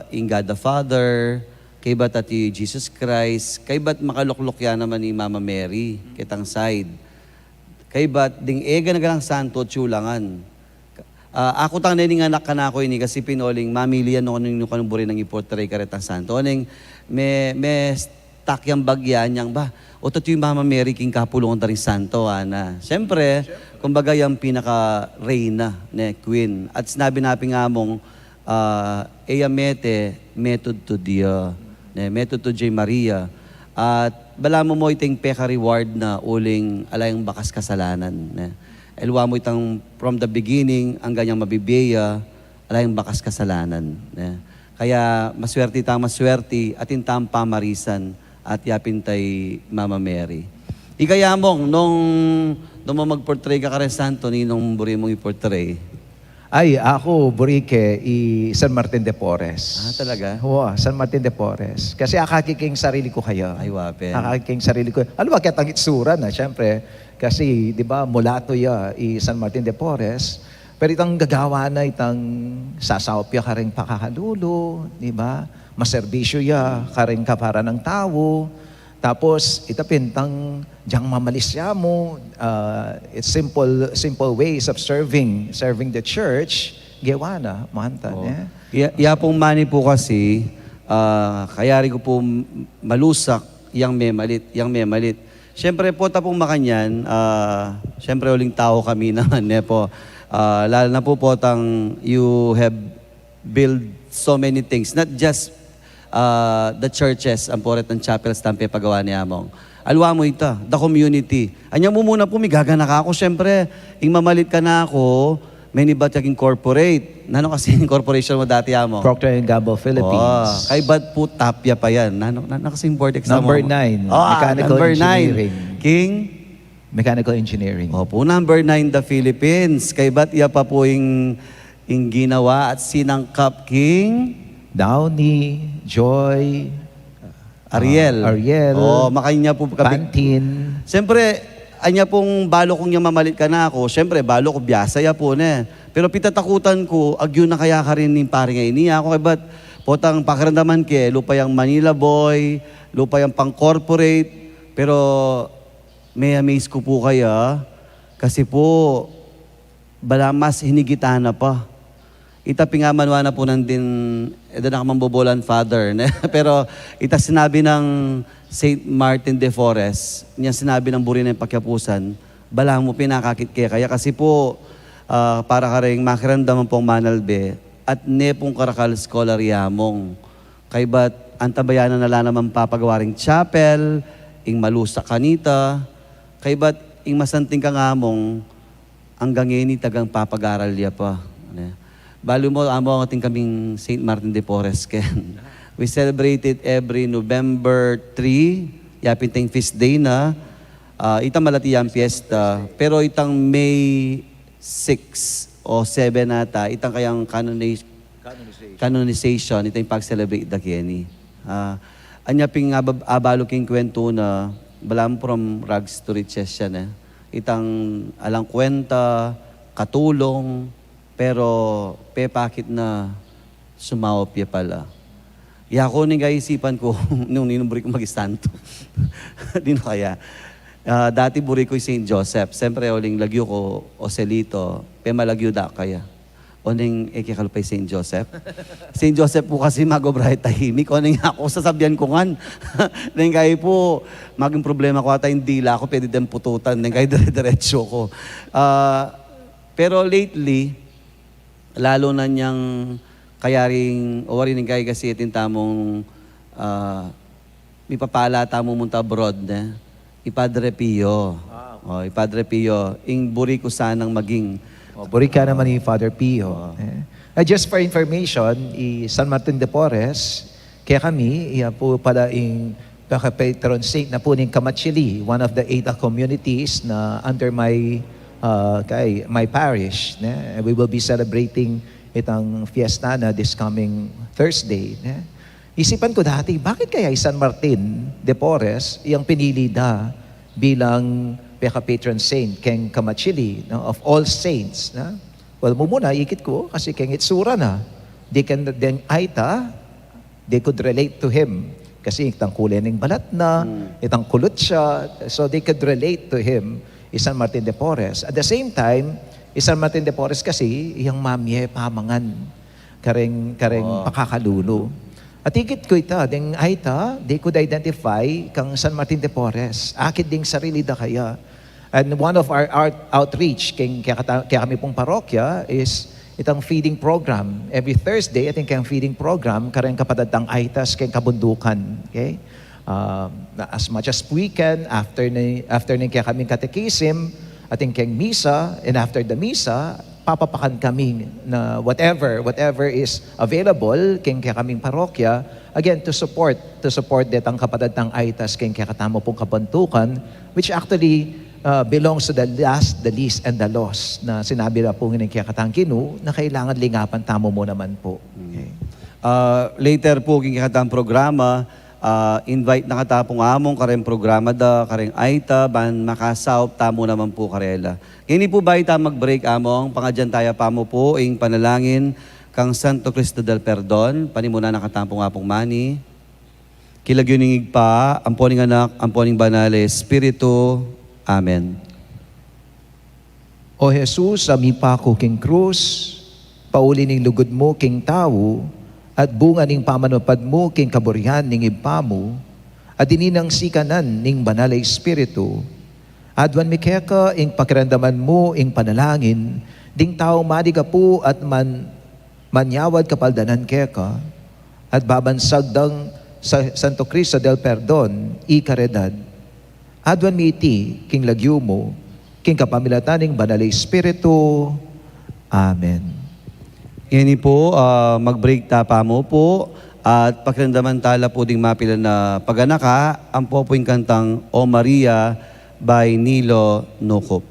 ing God the Father, kaybat atyu Jesus Christ, kaybat makalukluk ya naman i Mama Mary, ketang side. Kaybat ding e gana-ganang santo atyu la ngan. Ah, akutang ne ning anak kanaku ini kasi pin uling mamili ya nung anu ing buri nang i-portray karetang santo. Uling me, me-stuck yang bagya nang ba, o atyu i Mama Mary king kapulungan da ring santo, ana. Siyempre, kumbaga yang pinaka-reyna, ne, queen. At sinabi na pin ngamung, ah, e ya mete, metudtud ya, ne, metudtud ya i Maria. At balamu mu iting peka-reward na uling ala yang bakas kasalanan, ne. Aliwa mu itang from the beginning anggang yang mabibie ya, ala yang bakas kasalanan, ne. Kaya maswerti tang maswerti, atin tang pamarisan, at yapin ta i Mama Mary. Ika, Among, nung, nung magportray ka kareng santo, ninung buri mung i-portray? Ay, aku, buri ke i San Martin de Porres. Ah, talaga? Oo, San Martin de Porres. Kasi akakit ke ing sarili ku kaya. Ay, wa pin. Akakit ke ing sarili ku. Aliwa, ketang itsura na, siyempre. Kasi, di ba, mulato ya i San Martin de Porres. Pero itang gagawan na, itang sasaup ya kareng pakakalulu, di ba? Maserbisyu ya kareng kapara nang tau. Tapos, ita pin itang dyang mamalis ya mu, ah, it's simple, simple ways of serving, serving the church, gewa na, manta, ne? Ya, ya pung mani pu kasi, ah, kayari ku pu m-, malusak, yang memalit, yang memalit. Siyempre pu, ta pung makanyan, ah, siyempre uling tau kami naman, ne pu. Ah, lalo na pu, potang you have build so many things, not just, ah, the churches, ampo retang chapels tang pepagawa ni Among. Aliwa mu ita, the community. Anya mu muna pu, migaganaka ku, siyempre, ing mamalit kanaku, menibat ya king corporate. Nanu kasi ing corporation mu dati, Among? Procter and Gamble Philippines. Oh, kaybat pu, top ya pa yan. Nanu, nanu kasi ing board exam mu? Number nine, ah, mechanical engineering. King? Mechanical engineering. Opu, number nine the Philippines. Kaybat ya pa pu ing, ing ginawa at sinangkap king Downy, Joy, Ariel. Ah, Ariel. Oh, makanya pu kabi-, Pantene. Siyempre, anya pung balu kung yang mamalit kanaku, siyempre, balu ku biasa ya pu, ne. Pero pitatakutan ku, agyu na kaya karin ning pari ngeni aku, kaybat potang pakiramdaman ke, lupa yang Manila boy, lupa yang pang-corporate, pero me-amaze ku pu kaya, kasi pu, bala mas hinigitan na pa. Ita pin nga, manuan na pu nandin, e da na ka mambobolan, Father, ne? Pero ita sinabi nang Saint Martin de Porres, inya sinabi nang buri na ing pakiapusan, balamu pinakakit ke kaya, kasi pu, ah, para kareng makiramdam ampong manalbe, at ne pung karakal scholar i Among. Kaybat antabayanan na la namang papagawa ring chapel, ing malusak kanita, kaybat ing masanting kang Among, anggang ngeni tagang papagaral ya pa, ne? Balu mu, Among, atin kaming Saint Martin de Porres, ken. We celebrate it every November three, yapin tang feast day na. Ah, ita malati yang fiesta, pero itang May six o seven ata, itang kayang canoni-, canonization, ita ing pag-celebrate da keni. Ah, anya pin nga ab-, abalu king kwentu na, balamu from rags to riches ya, ne. Itang alang kwenta, katulong, pero pepakit na sumaup ya pala. Yaku, ning kaisipan ku, nung ninung buri ku maging santo. Ninu kaya? Ah, dati buri ku i Saint Joseph. Siyempre, uling lagyu ku Joselito, pemalagyu da kaya. Oneng, e ke kalupa i Saint Joseph? Saint Joseph pu kasi magobra ya tahimik. Oneng aku, sasabian ku ngan. Neng kayi pu, maging problema ku ata ing dila ku, pwede deng pututan. Neng kayi dire-diretso ku. Ah, pero lately, lalu na nyang kayaring, o wari ning kayi kasi atin tamung, ah, mipapala tamu munta abroad, ne? I Padre Pio. Ah. O, i Padre Pio, ing buri ku sanang maging. O, buri ka naman i Father Pio. O. Eh. Ah, just for information, i San Martin de Porres, kaya kami, iya pu pala ing paka-patron saint na pu ning Kamatsili, one of the eight, ah, communities na under my uh, kay my parish, ne? We will be celebrating itang fiesta na this coming Thursday, ne? Isipan ku dati, bakit kaya i San Martin de Porres yang pinili da bilang peka patron saint keng Camachili, no? Of all saints, no? Well, mumuna, ikit ku, kasi keng itsura na, di keng deng aita, they could relate to him. Kasi itang kule ning balat na, itang kulot siya, so they could relate to him, i San Martin de Porres. At the same time, i San Martin de Porres kasi, iyang mamie pamangan, kareng, kareng pakakalulu. At ikit ku ita, deng aita, they could identify kang San Martin de Porres. Akit ding sarili da kaya. And one of our out-, outreach keng, keng kata-, keng kekami pung parokya is itang feeding program. Every Thursday, atin keng feeding program, kareng kapatad tang aitas keng kabundukan. Okay? Um, na as much as we can, after ni, after ning kekaming catechism, atin keng misa, and after the misa, papapakan kami na whatever, whatever is available keng kekaming parokya, again, to support, to support detang kapatad tang aitas keng kekatamu pung kabundukan, which actually, uh, belongs to the last, the least, and the lost na sinabi na pu ning kekatang Ginu na kailangan lingapan tamu mu naman pu. Okay. Ah, later pu, keng kekatang programa, ah, invite na kata pung among kareng programa da, kareng aita, ban makasaup tamu naman pu karela. Ngeni pu, bayu ta mag-break, among, pangadyan taya pa mu pu ing panalangin kang Santo Cristo del Perdon. Panimunan na kata pung Apung Mani. King lagyu ning Ibpa, ampo ning Anak, ampo ning Banal a Espiritu. Amen. O Jesus, a mipaku king krus, pauli ning lugud mu king tau, at bunga ning pamanupad mu king kaburian ning Ibpa mu, a dinan king sikanan ning Banal a Espiritu, aduan mi keka ing pakiramdaman mu ing panalangin ding taung maligapu at man-, manyawad kapaldanan keka, at babansag dang Sa-, Santo Cristo del Perdon y Caridad. Aduan mi iti king lagyu mu, king kapamilatan ning Banal a Espiritu. Amen. Ngeni pu, ah, mag-break ta pa mu pu, at pakiramdaman tala pu ding mapilan a paganaka, ampo pu ing kantang O Maria by Nilo Nucup.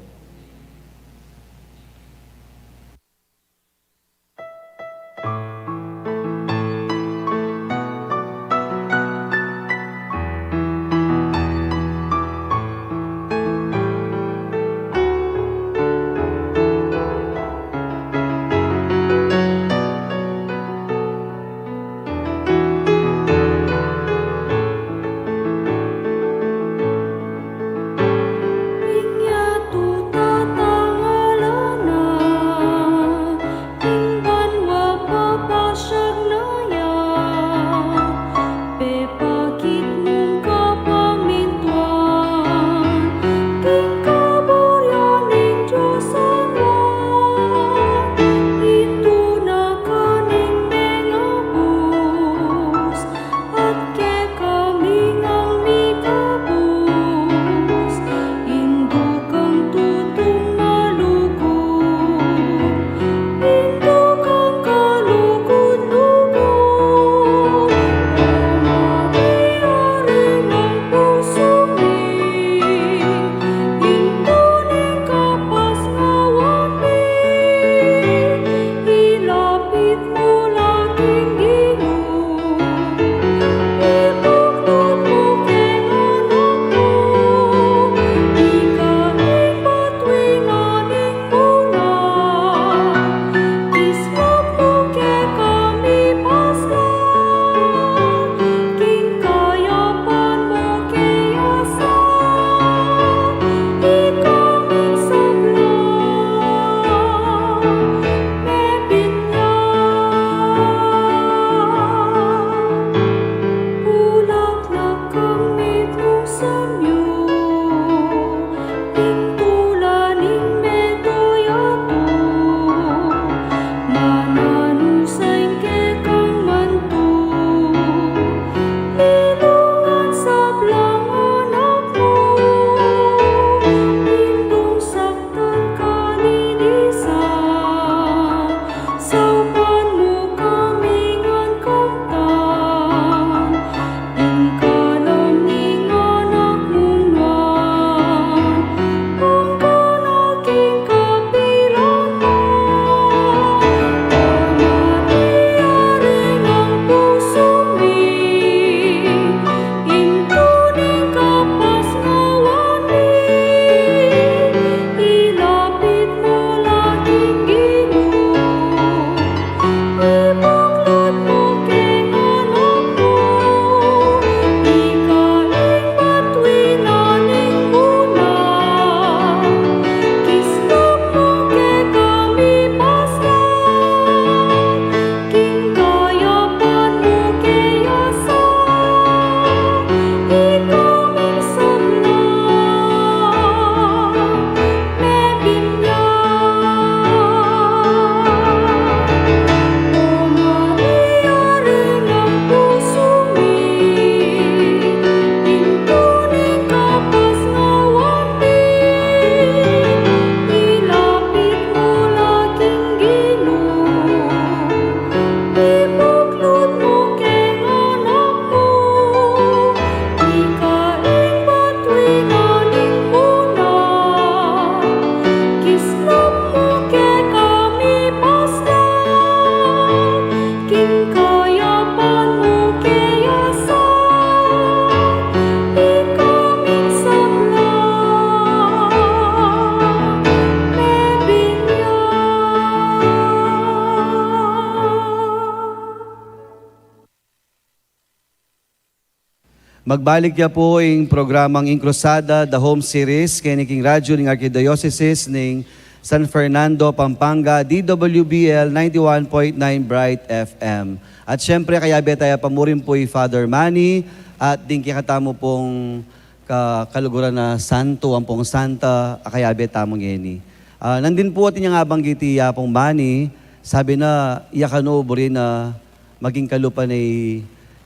Magbalik ya pu ing programang Ing Cruzada, The Home Series, keni king radyu ning Arkidiosesis ning San Fernando, Pampanga, D W B L ninety-one point nine Bright F M. At siyempre, kayabe taya pa murin pu i Father Manny at ding kekatamu pung ka-, kaluguran a santo, ampong santa, a kayabe tamu ngeni. Ah, nandin pu atin yang abanggit i Apong Manny, sabi na, iya kanu buri na maging kalupa na i,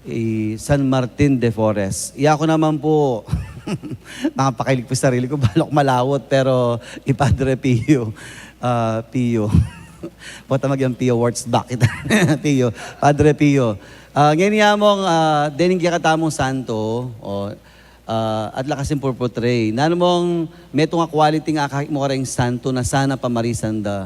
i San Martin de Forest. Iya ku naman pu, makapakailig pu sarili ku, balu ku malawut, pero i Padre Pio, ah, Pio. Bota maging Pio Wurtzbach ita. Pio, Padre Pio. Ah, ngeni Among, ah, dening kekatamung santo, o, ah, at la kasing purpurtray. Nanu mung metung a quality ing akakit mu kareng santo na sana pamarisan da?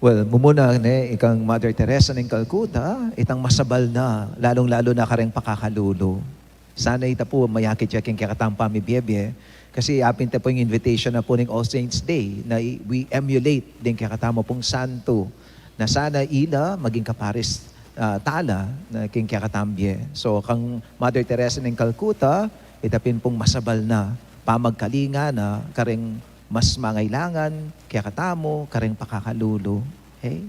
Well, mumuna, ne, ikang Mother Teresa ning Calcutta, itang masabal na, lalung-lalu na kareng pakakalulu. Sana ita pu mayakit ya king kekatang pamibie-bie, kasi apin ta pu ing invitation na pu ning All Saints Day, na i-, we emulate ding kekatamu pung santo, na sana ila maging kaparis, ah, tala na king kekatang bie. So, kang Mother Teresa ning Calcutta, ita pin pung masabal na pamagkalinga na kareng mas mangailangan kekatamu, kareng pakakalulu. Okay?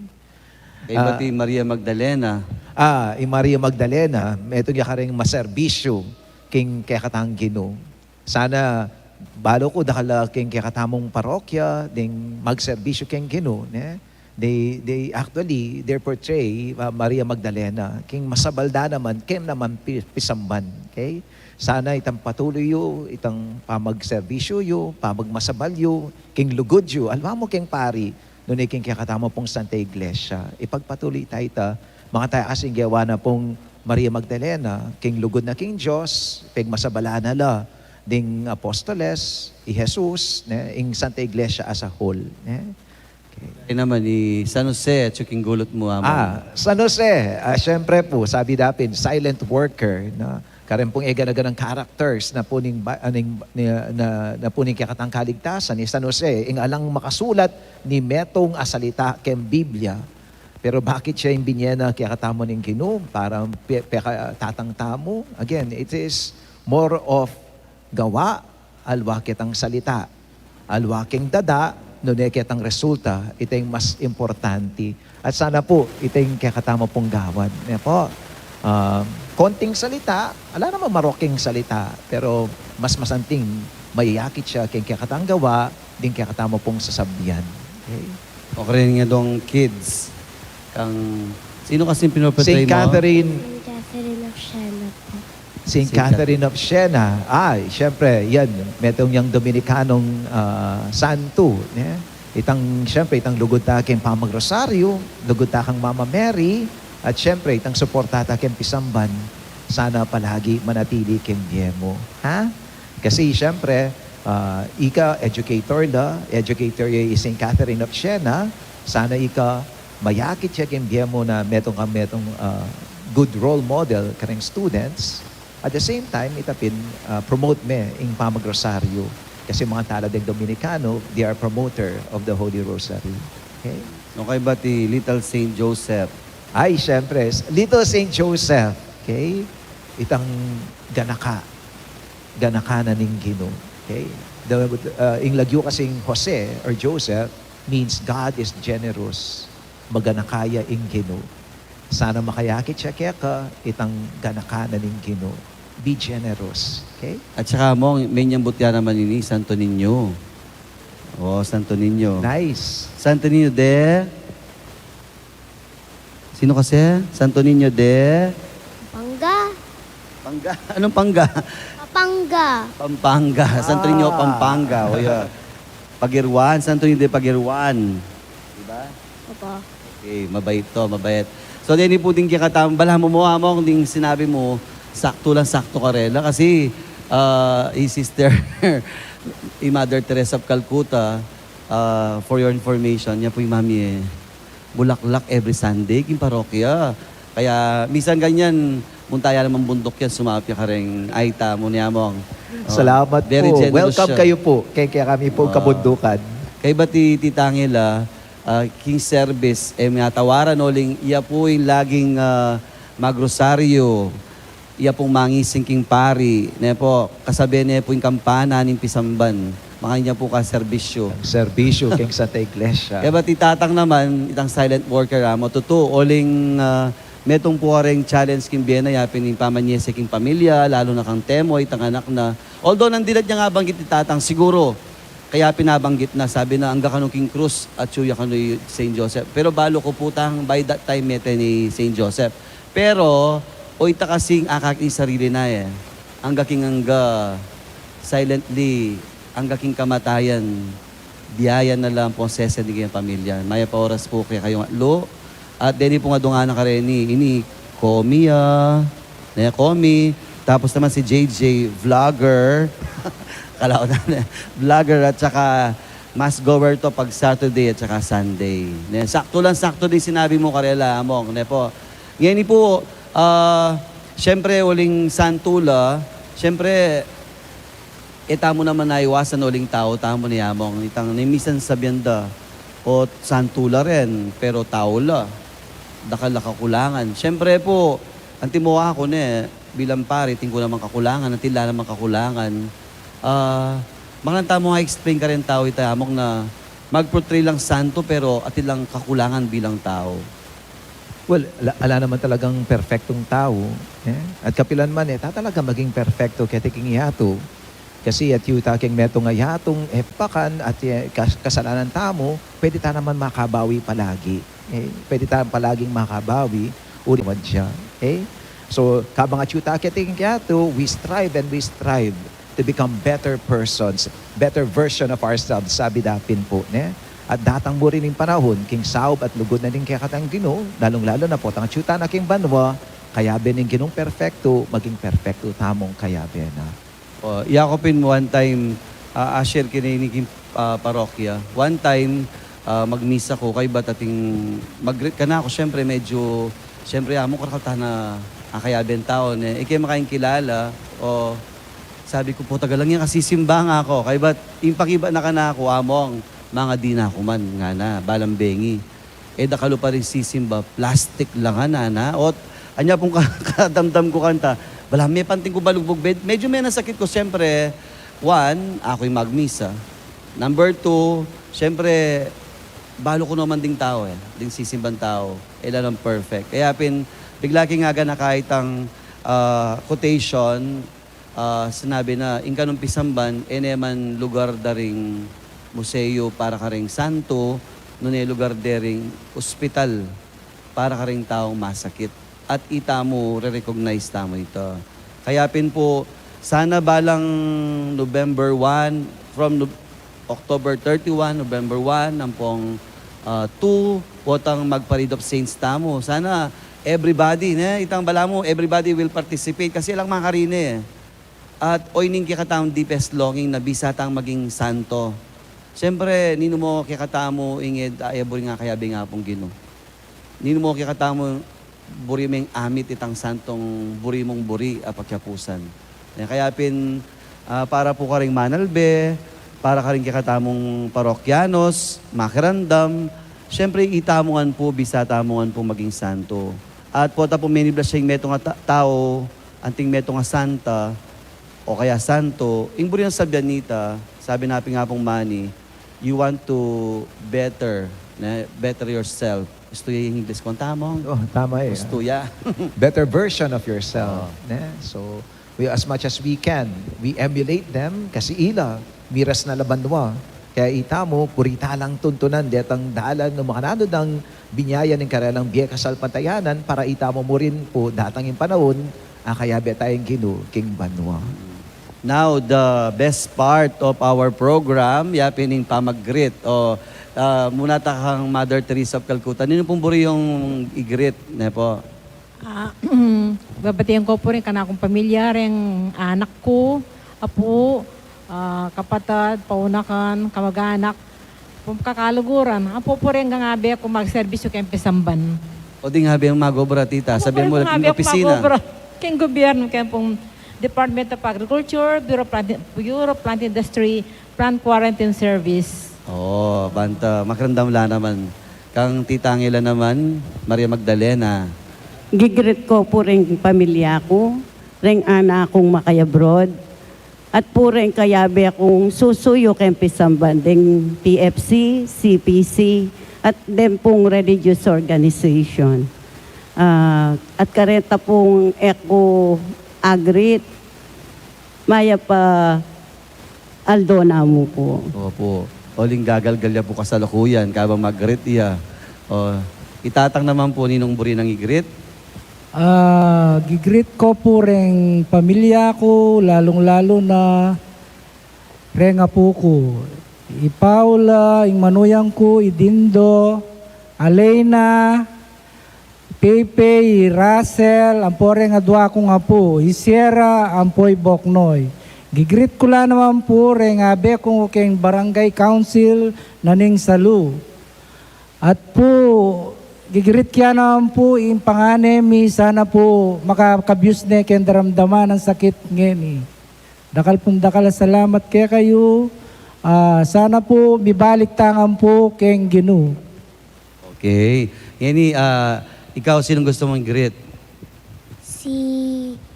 Kaybat i Maria Magdalena. Ah, i Maria Magdalena, metung ya kareng maserbisyu king kekatang Ginu. Sana, balu ku dakal la king kekatamung parokya, ding magserbisyu king Ginu, ne? They, they actually, they portray, ah, Maria Magdalena. King masabal da naman, kem naman pi-, pisamban. Okay? Sana itang patuloy yu, itang pamagserbisyu yu, pamagmasabal yu, king lugud yu, aliwa mu king pari, nune king kekatamu pung Santa Iglesia. Ipagpatuloy ta ita, makataya kasing gewa na pung Maria Magdalena, king lugud na king Dios, pegmasabalan na la ding apostoles, i Jesus, ne, ing Santa Iglesia as a whole, ne? Okay. Ay naman, i San Jose, atsu king gulut mu, Among. Ah, San Jose, ah, siyempre pu, sabi da pin, silent worker, no? Kareng pung eganaganang characters na pu ning ba-, ah, ning, ni, na, na pu ning kekatang kaligtasan, i San Jose, ing alang makasulat ning metung a salita keng Biblia. Pero bakit siya ing binie na kekatamu ning Ginu para pe-, pekatatang tamu? Again, it is more of gawa, aliwa ketang salita. Aliwa keng dada, nune ketang resulta, ita ing mas importante. At sana pu, ita ing kekatamu pung gawan. Ne pu? Ah, konting salita, ala namang marok king salita, pero mas masanting mayakit ya keng kekatang gawa, ding kekatamu pung sasabian. Okay? O, kareng adwang kids, kang, sino kasing pinoportray mu? Saint Catherine. Saint Catherine of Siena pu. Saint Saint Catherine Catherine. of Siena. Ay, siyempre, yan, metung yang Dominikanong, ah, santo, ne? Itang, siyempre, itang lugud ta keng pamagrosaryu, lugud ta kang Mama Mary, at siyempre, itang suporta ta keng pisamban, sana palagi manatili keng bie mu. Ha? Kasi, siyempre, ah, ika educator la, educator ya i Saint Catherine of Siena, sana ika mayakit ya keng bie mu na metung kang metung, ah, good role model kareng students. At the same time, ita pin, ah, promote me ing pamagrosaryu. Kasi mga tala ding Dominikano, they are promoter of the Holy Rosary. Okay? Okay, but i Little Saint Joseph? Ay, siyempre, Little Saint Joseph. Okay? Itang ganaka. Ganaka na ning Ginu. Okay? The, uh, ing lagyu kasing Jose or Joseph means God is generous. Maganaka ya ing Ginu. Sana makayakit ya keka itang ganaka na ning Ginu. Be generous. Okay? At saka mo, may nyambut ya naman ini, Santo Niño. Oh, Santo Niño. Nice. Santo Niño de? Sino kasi? Santo Niño de? Panga. Panga? Anong Panga? Papanga. Pampanga. Santo Niño, ah, Pampanga. O, yeah. Pagueruan, Santo Niño de Pagueruan. Diba? Opo. Okay, mabait to, mabait. So, deni pu ding kekatamung, balamu mo, Among, ding sinabi mu, saktu lang saktu karela. Kasi, ah, i Sister, i Mother Teresa of Calcutta, ah, for your information, nya pu i Mami, eh, bulaklak every Sunday king parokya. Kaya minsan ganyan, munta ya namang bunduk yan, sumapit ya kareng ayta mu ni Among. Oh, salamat very po. Generous. Welcome siya. Kayo po. Kaya, kaya kami po, ah, kabundukan. Kaya ba ti, Tita Angela, ah, king service, eh, may atawaran uling iya po yung laging, ah, magrosaryo. Iya pung mangising king pari, ne pu, kasabe ne pu ing kampana ning pisamban. Makanyan ya pu ka serbisyu. Ing serbisyu king Santa Iglesia. Kaya bati tatang naman, itang silent worker, amu, tutu, uling, ah, metung pu kareng challenge king bie na, yapin ing pamanyese king pamilya, lalu na kang Temo, itang anak na. Although nung dinan yang abanggit ni tatang, siguru, kaya pin nabanggit na, sabi na, "Angga kanu king krus, atyu ya kanu i Saint Joseph." Pero balu ku pu tang by that time mete ne i Saint Joseph. Pero, o ita kasing akakit ing sarili na e. Angga king angga, silently, angga king kamatayan, byayan na la pu ing sese ning kayang pamilya. Mayap a oras pu kekayu atlu. At deni pung adungan na kareni, ini, Komi, ah, ne, Komi. Tapos naman si J J, vlogger. Kala ku na, ne, vlogger at saka mass goer to pag Saturday at saka Sunday. Ne, saktu lang, saktu ding sinabi mu karela, Among, ne pu. Ngeni pu, ah, siyempre, uling santu la, siyempre, e tamu naman maiwasan, uling tau tamu ne, Among. Itang ne, minsan sabian da, o santu la rin, pero tau la. Dakal a kakulangan. Siyempre pu, anti mu aku ne, bilang pari, atin ku namang kakulangan, atin la namang kakulangan. Ah, makanyan tamu explain kareng tau ita, Among, na mag-portray lang santu, pero atin lang kakulangan bilang tau. Well, ala, ala naman talagang perpektong tau, e? At kapilan man, e ta talaga maging perpekto keti king yatu. Kasi atyu ta king metung a yatung epakan at, e, kas-, kasalanan tamu, pwede ta naman makabawi palagi. E, pwede ta palaging makabawi, uli naman siya. E? So, kabang atyu ta keti king yatu, we strive and we strive to become better persons, better version of ourselves, sabi da pin pu, ne? At datang mu rin ing panahun, king saup at lugud na ning kekatang Ginu, lalung-lalu na pu itang atyu ta na king banua, kayabe ning Ginung perpektu, maging perpektu tamung kayabe na. O, iya ku pin one time, ah, usher keni king, ah, parokya. One time, ah, magmisa ku, kaybat ating mag-greet kanaku, siyempre, medyo, siyempre, Among, karakal ta na, ah, kayabe ning tau, ne? Ike makaingkilala, o, sabi ku pu, "Taga lang yan, kasisimba nga ku." Kaybat, ing pakibat na kanaku, Among, mangadi na ku man, ngana, balang bengi. E da kalupa ring sisimba, plastik la, ngana. Ot, anya pung ka-, kadamdam ku kanta, bala me panting ku balugbug, med-, medyo menasakit ku, siyempre, one, aku ing magmisa. Number two, siyempre, balu ku naman ding tau, e, ding sisimbang tau, e la nang perfect. Kaya pin, bigla king aganaka itang, ah, quotation, ah, sinabi na, ing kanung pisamban, e ne man lugar da ring museo para karing santo, nune lugar de ring ospital para karing taung masakit. At itamu, re-recognize tamu ita. Kaya pin pu, sana balang November one, from Nov-, October thirty-one, November one, ampong, ah, two, potang mag-Parade of Saints tamu. Sana everybody, ne? Itang balamu, everybody will participate kasi alang makarine, e. At oyni ing kekatamung deepest longing na bisa tang maging santo. Siyempre, ninu mu kekatamu inged a e buri ing kayabe ning Apung Ginu? Ninu mu kekatamu buri meng amit itang santong buri mung buri a pakiapusan? E, kaya pin, ah, para pu karing manalbe, para karing kekatamung parokyanos, makiramdam, siyempre, itamu ngan pu, bisa tamu ngan pu maging santo. At pota pu meniblas ya ing metung a ta-, tau, anting metung a santa, o kaya santo, ing buri nang sabian nita, sabi na pin Apung Manny, you want to better, ne? Better yourself. Ustu ya ing English ku, tama? O, tama, e. Ustu ya. Better version of yourself, ne? So, we, as much as we can, we emulate them, kasi ila, miras na la banua. Kaya itamu, buri ta lang tuntunan detang dalan nung makananu dang binie ya ning karelang bie kasalpantayanan para itamu mu rin pu datang ing panaun a kayabe taya ning Ginu king banua. Now, the best part of our program, ya pin ing pamag-greet. O, ah, muna ta kang Mother Teresa of Calcutta. Ninu pung buri yung i-greet, ne pu? Ah, babatian ku pu ring kanakung pamilya, ring anak ku, apu, ah, kapatad, paunakan, kamag-anak, pung kakaluguran. Ampo pu ring ngana be ku magserbisyu keng pisamban. O di ngana be magobra, tita, sabian mu la king opisina. King gobyernu, keng pung Department of Agriculture, Bureau of Plant, Bureau of Plant Industry, Plant Quarantine Service. O, banta, makiramdam la naman. Kang Tita Angela naman, Maria Magdalena. Gi-greet ku pu ring pamilya ku, reng anak kung makayabroad, at pu reng kayabe kung susuyu keng pisamban deng P F C, C P C, at deng pung religious organization. Ah, at kareta pung e ku agrit, mayap a aldo namu pu. Opo. Uling gagalgal ya pu kasalukuyan, kabang mag-greet ya. O, i Tatang naman pu, ninung buri nang i-greet? Ah, gi-greet ku pu reng pamilya ku, lalung-lalu na reng apu ku. I Paula, ing manugang ku, i Dindo, Alena, Pepe, i Russell, ampo reng adua kung apu, i Sierra, ampo i Boknoy. Gi-greet ku la naman pu reng abe kung keng barangay council na ning salu. At pu, gi-greet ke ya naman pu ing pangane mi, sana pu makakabyus ne keng daramdaman a sakit ngeni. Dakal pung dakal a salamat kekayu. Ah, sana pu mibalik tamu ngan pu keng Ginu. Okay. Ngeni, ah, ikaw, sinong gusto mong greet? Si,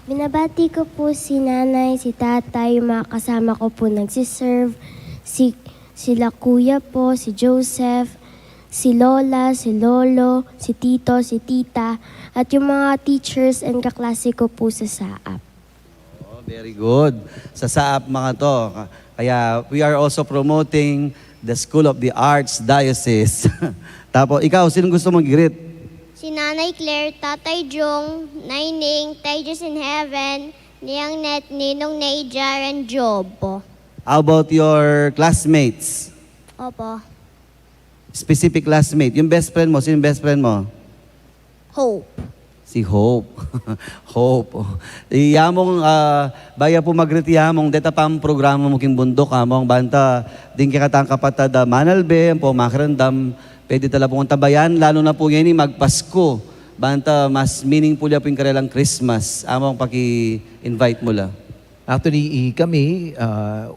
binabati ko po si Nanay, si Tatay, yung mga kasama ko po nagsiserve, si, sila Kuya po, si Joseph, si Lola, si Lolo, si Tito, si Tita, at yung mga teachers and kaklase ko po sa SAAP. Oh, very good. Sa SAAP mga to. Kaya we are also promoting the School of the Arts Diocese. Tapos, ikaw, sinong gusto mong greet? Si Nanay Claire, Tatay Jong, Nay Ning, Tay Diyos in Heaven, Niang Net, Ninong Nay, Jaren, Job po. How about your classmates? Opo. Specific classmate. Yung best friend mo, sino yung best friend mo? Hope. Si Hope. Hope. I Among, ah, baya pu mag-greet i Among, deta pang programa mu king bunduk, Among, banta ding kekatang kapatad a manalbe, ampo makiramdam, pwede tala pung antabayan, lalu na pu ngeni magpasku, banta mas meaningful ya pu ing karelang Christmas. Among, paki-invite mu la. Actually, i, kami, ah,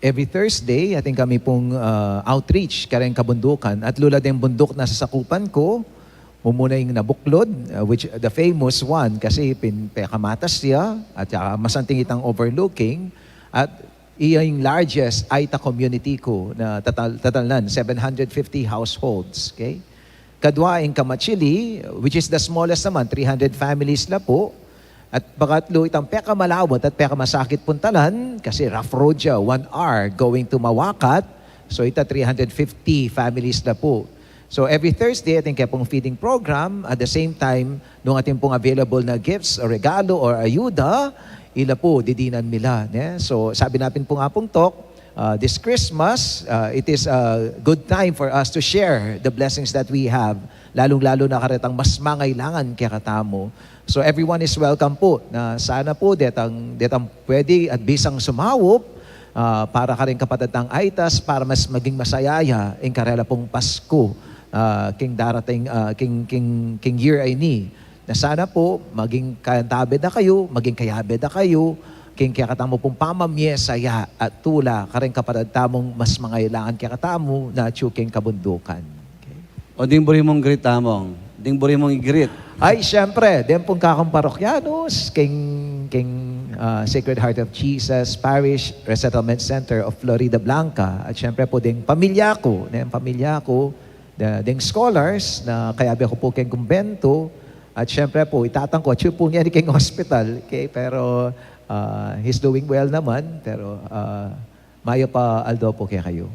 every Thursday, atin kami pung, ah, outreach kareng kabundukan. Atlu la deng bunduk na sasakupan ku, mumuna ing Nabuklod, ah, which, the famous one, kasi pin-, pekamatas ya, at saka masanting itang overlooking, at iya ing largest Aita community ku na tatal-, tatalnan, seven hundred fifty households, okay? Kadua ing Kamachili, which is the smallest naman, three hundred families la pu. At pangatlu, itang pekamalaut at pekamasakit puntalan, kasi rough road ya, one hour going to Mawakkat. So, ita three hundred fifty families la pu. So, every Thursday, atin kaya pung feeding program. At the same time, nung atin pung available na gifts o regalo or ayuda, ila pu, didinan mi la, ne? So, sabi na pin pung Apung Tok, uh, this Christmas, uh, it is a good time for us to share the blessings that we have, lalung-lalu na karetang mas mangailangan kekatamu. So everyone is welcome pu, na sana pu detang, detang pwede at bisang sumaup, ah, para kareng kapatad tang Aitas, para mas maging masaya ya ing karela pung Pasku, ah, king darating, ah, king, king, king year a ini. Na sana pu maging kaantabe da kayu, maging kayabe da kayu king kekatamu pung pamamie saya at tula kareng kapatad tamung mas mangailangan kekatamu na atyu king kabundukan. Okay. O, ding buri mung greet, Among? Ding buri mung i-greet? Ay, siyempre, deng pung kakung parokyanos, king, king, ah, Sacred Heart of Jesus Parish Resettlement Center of Floridablanca. At siyempre pu, deng pamilya ku, deng pamilya ku, da-, deng scholars na kayabe ku pu keng kumbento. At siyempre pu, i Tatang ku, atyu pu ngeni keng hospital, okay? Pero, ah, he's doing well naman, pero, ah, mayap a aldo pu kekayu.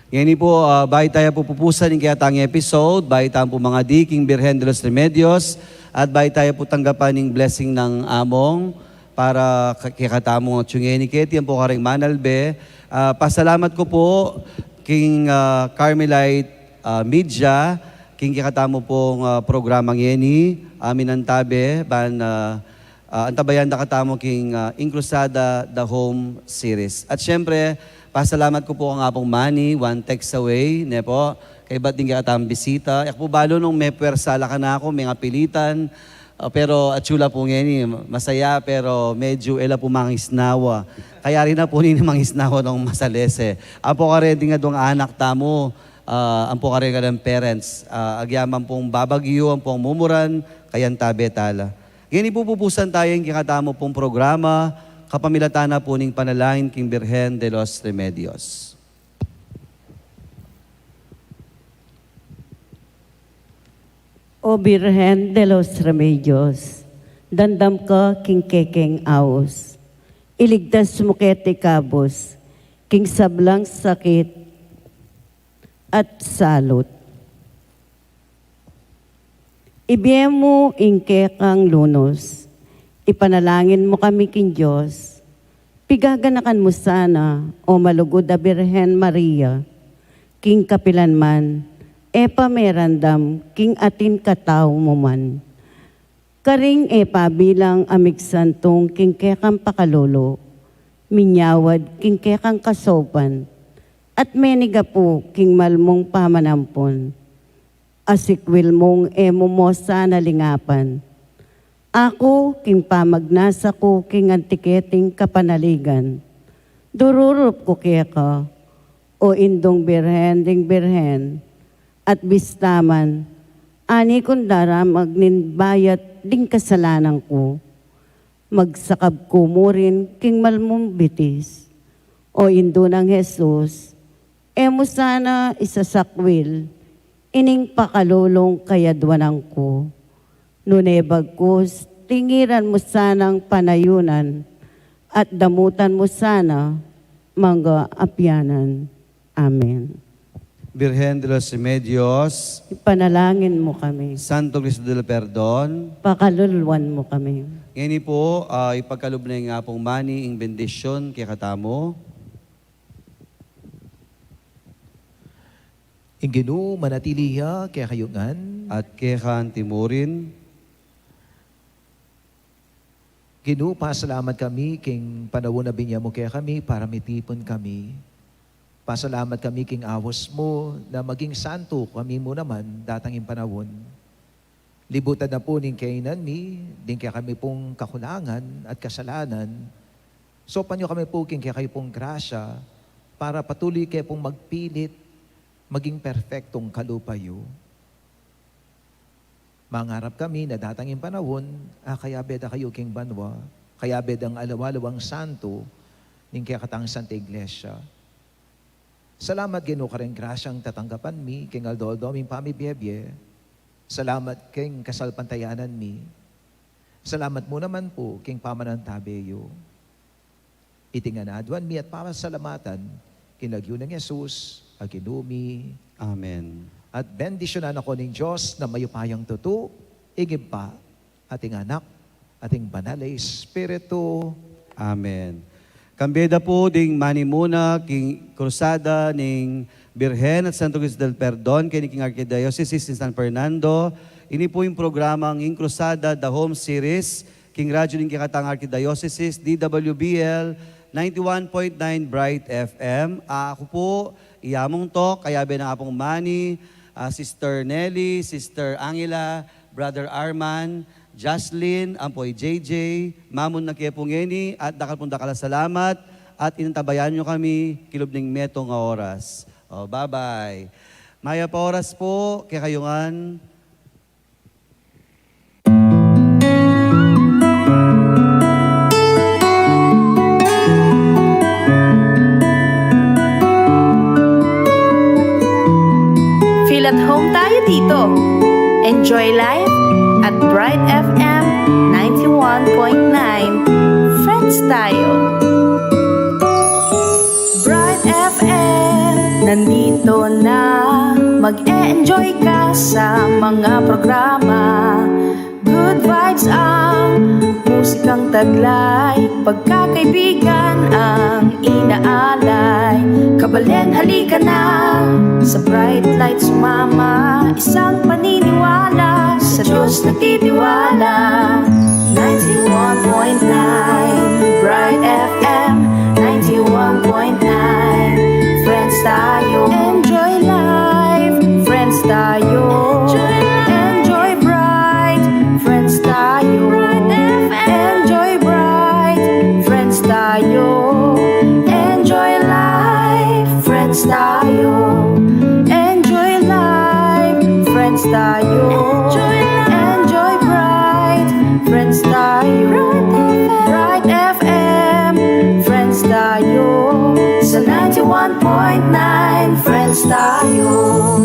Ngeni pu, ah, bayu taya pu pupusan ing kekatang episode, bayu taya pu mangadi king Birhen de los Remedios, at bayu taya pu tanggapan ing blessing nang Among para ke-, kekatamu atyu ngeni keti ampo kareng manalbe. Ah, pasalamat ku pu king, ah, Carmelite, ah, Media, king kekatamu pung, ah, programa ngeni, ah, minantabe, ban, ah, ah, antabayan da katamu king, ah, Encruzada The Home Series. At siyempre, pasalamat ku pu kang Apung Manny, one text away, ne pu, kaybat ding kekatamung bisita. E ku balu nung mepwersa la kanaku, mengapilitan, ah, pero atyu la pu ngeni, masaya, pero medyu e la pu mangisnawa. Kayari na pu nini mangisnawa nung masalese. Ampo kareng ding aduang anak tamu, ah, ampo kareng karelang parents, ah, agyaman pung babagyu, ampong mumuran, kayantabe tala. Ngeni pu, pupusan taya ing kekatamu pung programa, kapamilatan na pu ning panalangin king Birhen de los Remedios. O Birhen de los Remedios, damdam ka king kekeng aus. Iligtas mu keti kabus king sablang sakit at salut. Ibie mu ing kekang lunus, ipanalangin mu kami king Dios. Pigaganakan mu sana, o malugud a Birhen Maria, king kapilan man, e pa merandam king atin katau mu man. Karing e pa bilang a migsantung king kekang pakalulu, minyawad king kekang kasaupan, at menigapu king malmung pamanampun. Asikwil mung e mu mu sana lingapan. Aku, king pamagnasa ku king anti keting kapanaligan, dururup ku keka, o Indung Birhen ding Birhen, at bista man, ani kung daramag ning bayat ding kasalanan ku, magsakab ku mu rin king malmung bitis. O Indu nang Jesus, e mu sana isasakwil ining pakalulung kayadwanan ku. Nune bagkus, tingiran mu sanang panayunan at damutan mu sana mangga apianan. Amen. Birhen de los Remedios, ipanalangin mu kami. Santo Cristo del Perdon, pakaluluan mu kami. Ngeni pu, ah, ipagkalub na ning Apung Mani ing bendisyun kekatamu. Ing Ginu manatili ya kekayu ngan. At keka anti mu rin. Ginu, pasalamat kami king panaun a binie mu kekami para mitipun kami. Pasalamat kami king aus mu na maging santu kami mu naman datang ing panaun. Libutan na pu ning kainan mi ding kekami pung kakulangan at kasalanan. Saupan yu kami pu king kekayu pung grasya para patuloy ke pung magpilit maging perpektung kalupa yu. Mangarap kami na datang ing panaun, a kayabe da kayu king banua, kayabe dang aliwa-liwang santu ning kekatang Santa Iglesia. Salamat, Ginu, karing grasyang tatanggapan mi king aldo-aldo ming pamibie-bie. Salamat king kasalpantayanan mi. Salamat mu naman pu king pamanantabe yu. Iti ngan aduan mi at pasalamatan king lagyu nang Jesus a Ginu mi. Amen. At bendisyunan na kayu ning Dios na mayupayang tutu, ing Ibpa, at ing Anak, at ing Banal a Espiritu. Amen. Kambe da pu ding manimuna king Krusada ning Birhen at Santo Cristo del Perdon keni king Arkidiosesis ning San Fernando. Ini pu ing programang Ing Krusada, The Home Series, king radyu ning kekatang Arkidiosesis, D W B L ninety-one point nine Bright F M. Aku pu i Among Tok, kayabe nang Apung Mani, ah, Sister Nelly, Sister Angela, Brother Arman, Jocelyn, ampo i J J, mamun na ke pu ngeni, at dakal pung dakal a salamat, at inantabayanan yu kami king lub ning metung a oras. O, bye-bye. Mayap a oras pu kekayu ngan. Feel at home tayo dito. Enjoy life at Bright F M ninety-one point nine. Friends tayo. Bright F M, nandito na. Mag-e-enjoy ka sa mga programa. Good vibes ang musikang taglay. Pagkakaibigan ang inaalay. Kabaleng halika na sa Bright Light sumama. Isang paniniwala sa Diyos nagtitiwala. Ninety-one point nine Bright F M, ninety-one point nine. Friends tayo. Enjoy life, friends tayo. Enjoy life. Enjoy bright, friends tayo. Bright F M. Enjoy bright, friends tayo. Enjoy life, friends tayo. Enjoy life, friends tayo. Enjoy life. Enjoy bright, Friends tayo. Bright F M. Friends tayo. Sa ninety-one point nine, Friends tayo.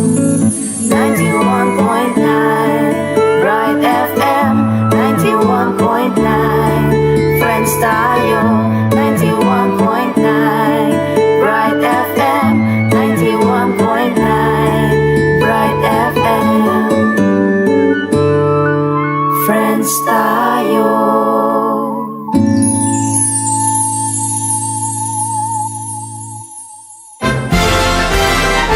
Ninety-one point nine, Bright F M. Ninety-one point nine, Friends tayo. Ninety-one point nine, Bright F M. Ninety-one point nine, Bright F M. Friends tayo.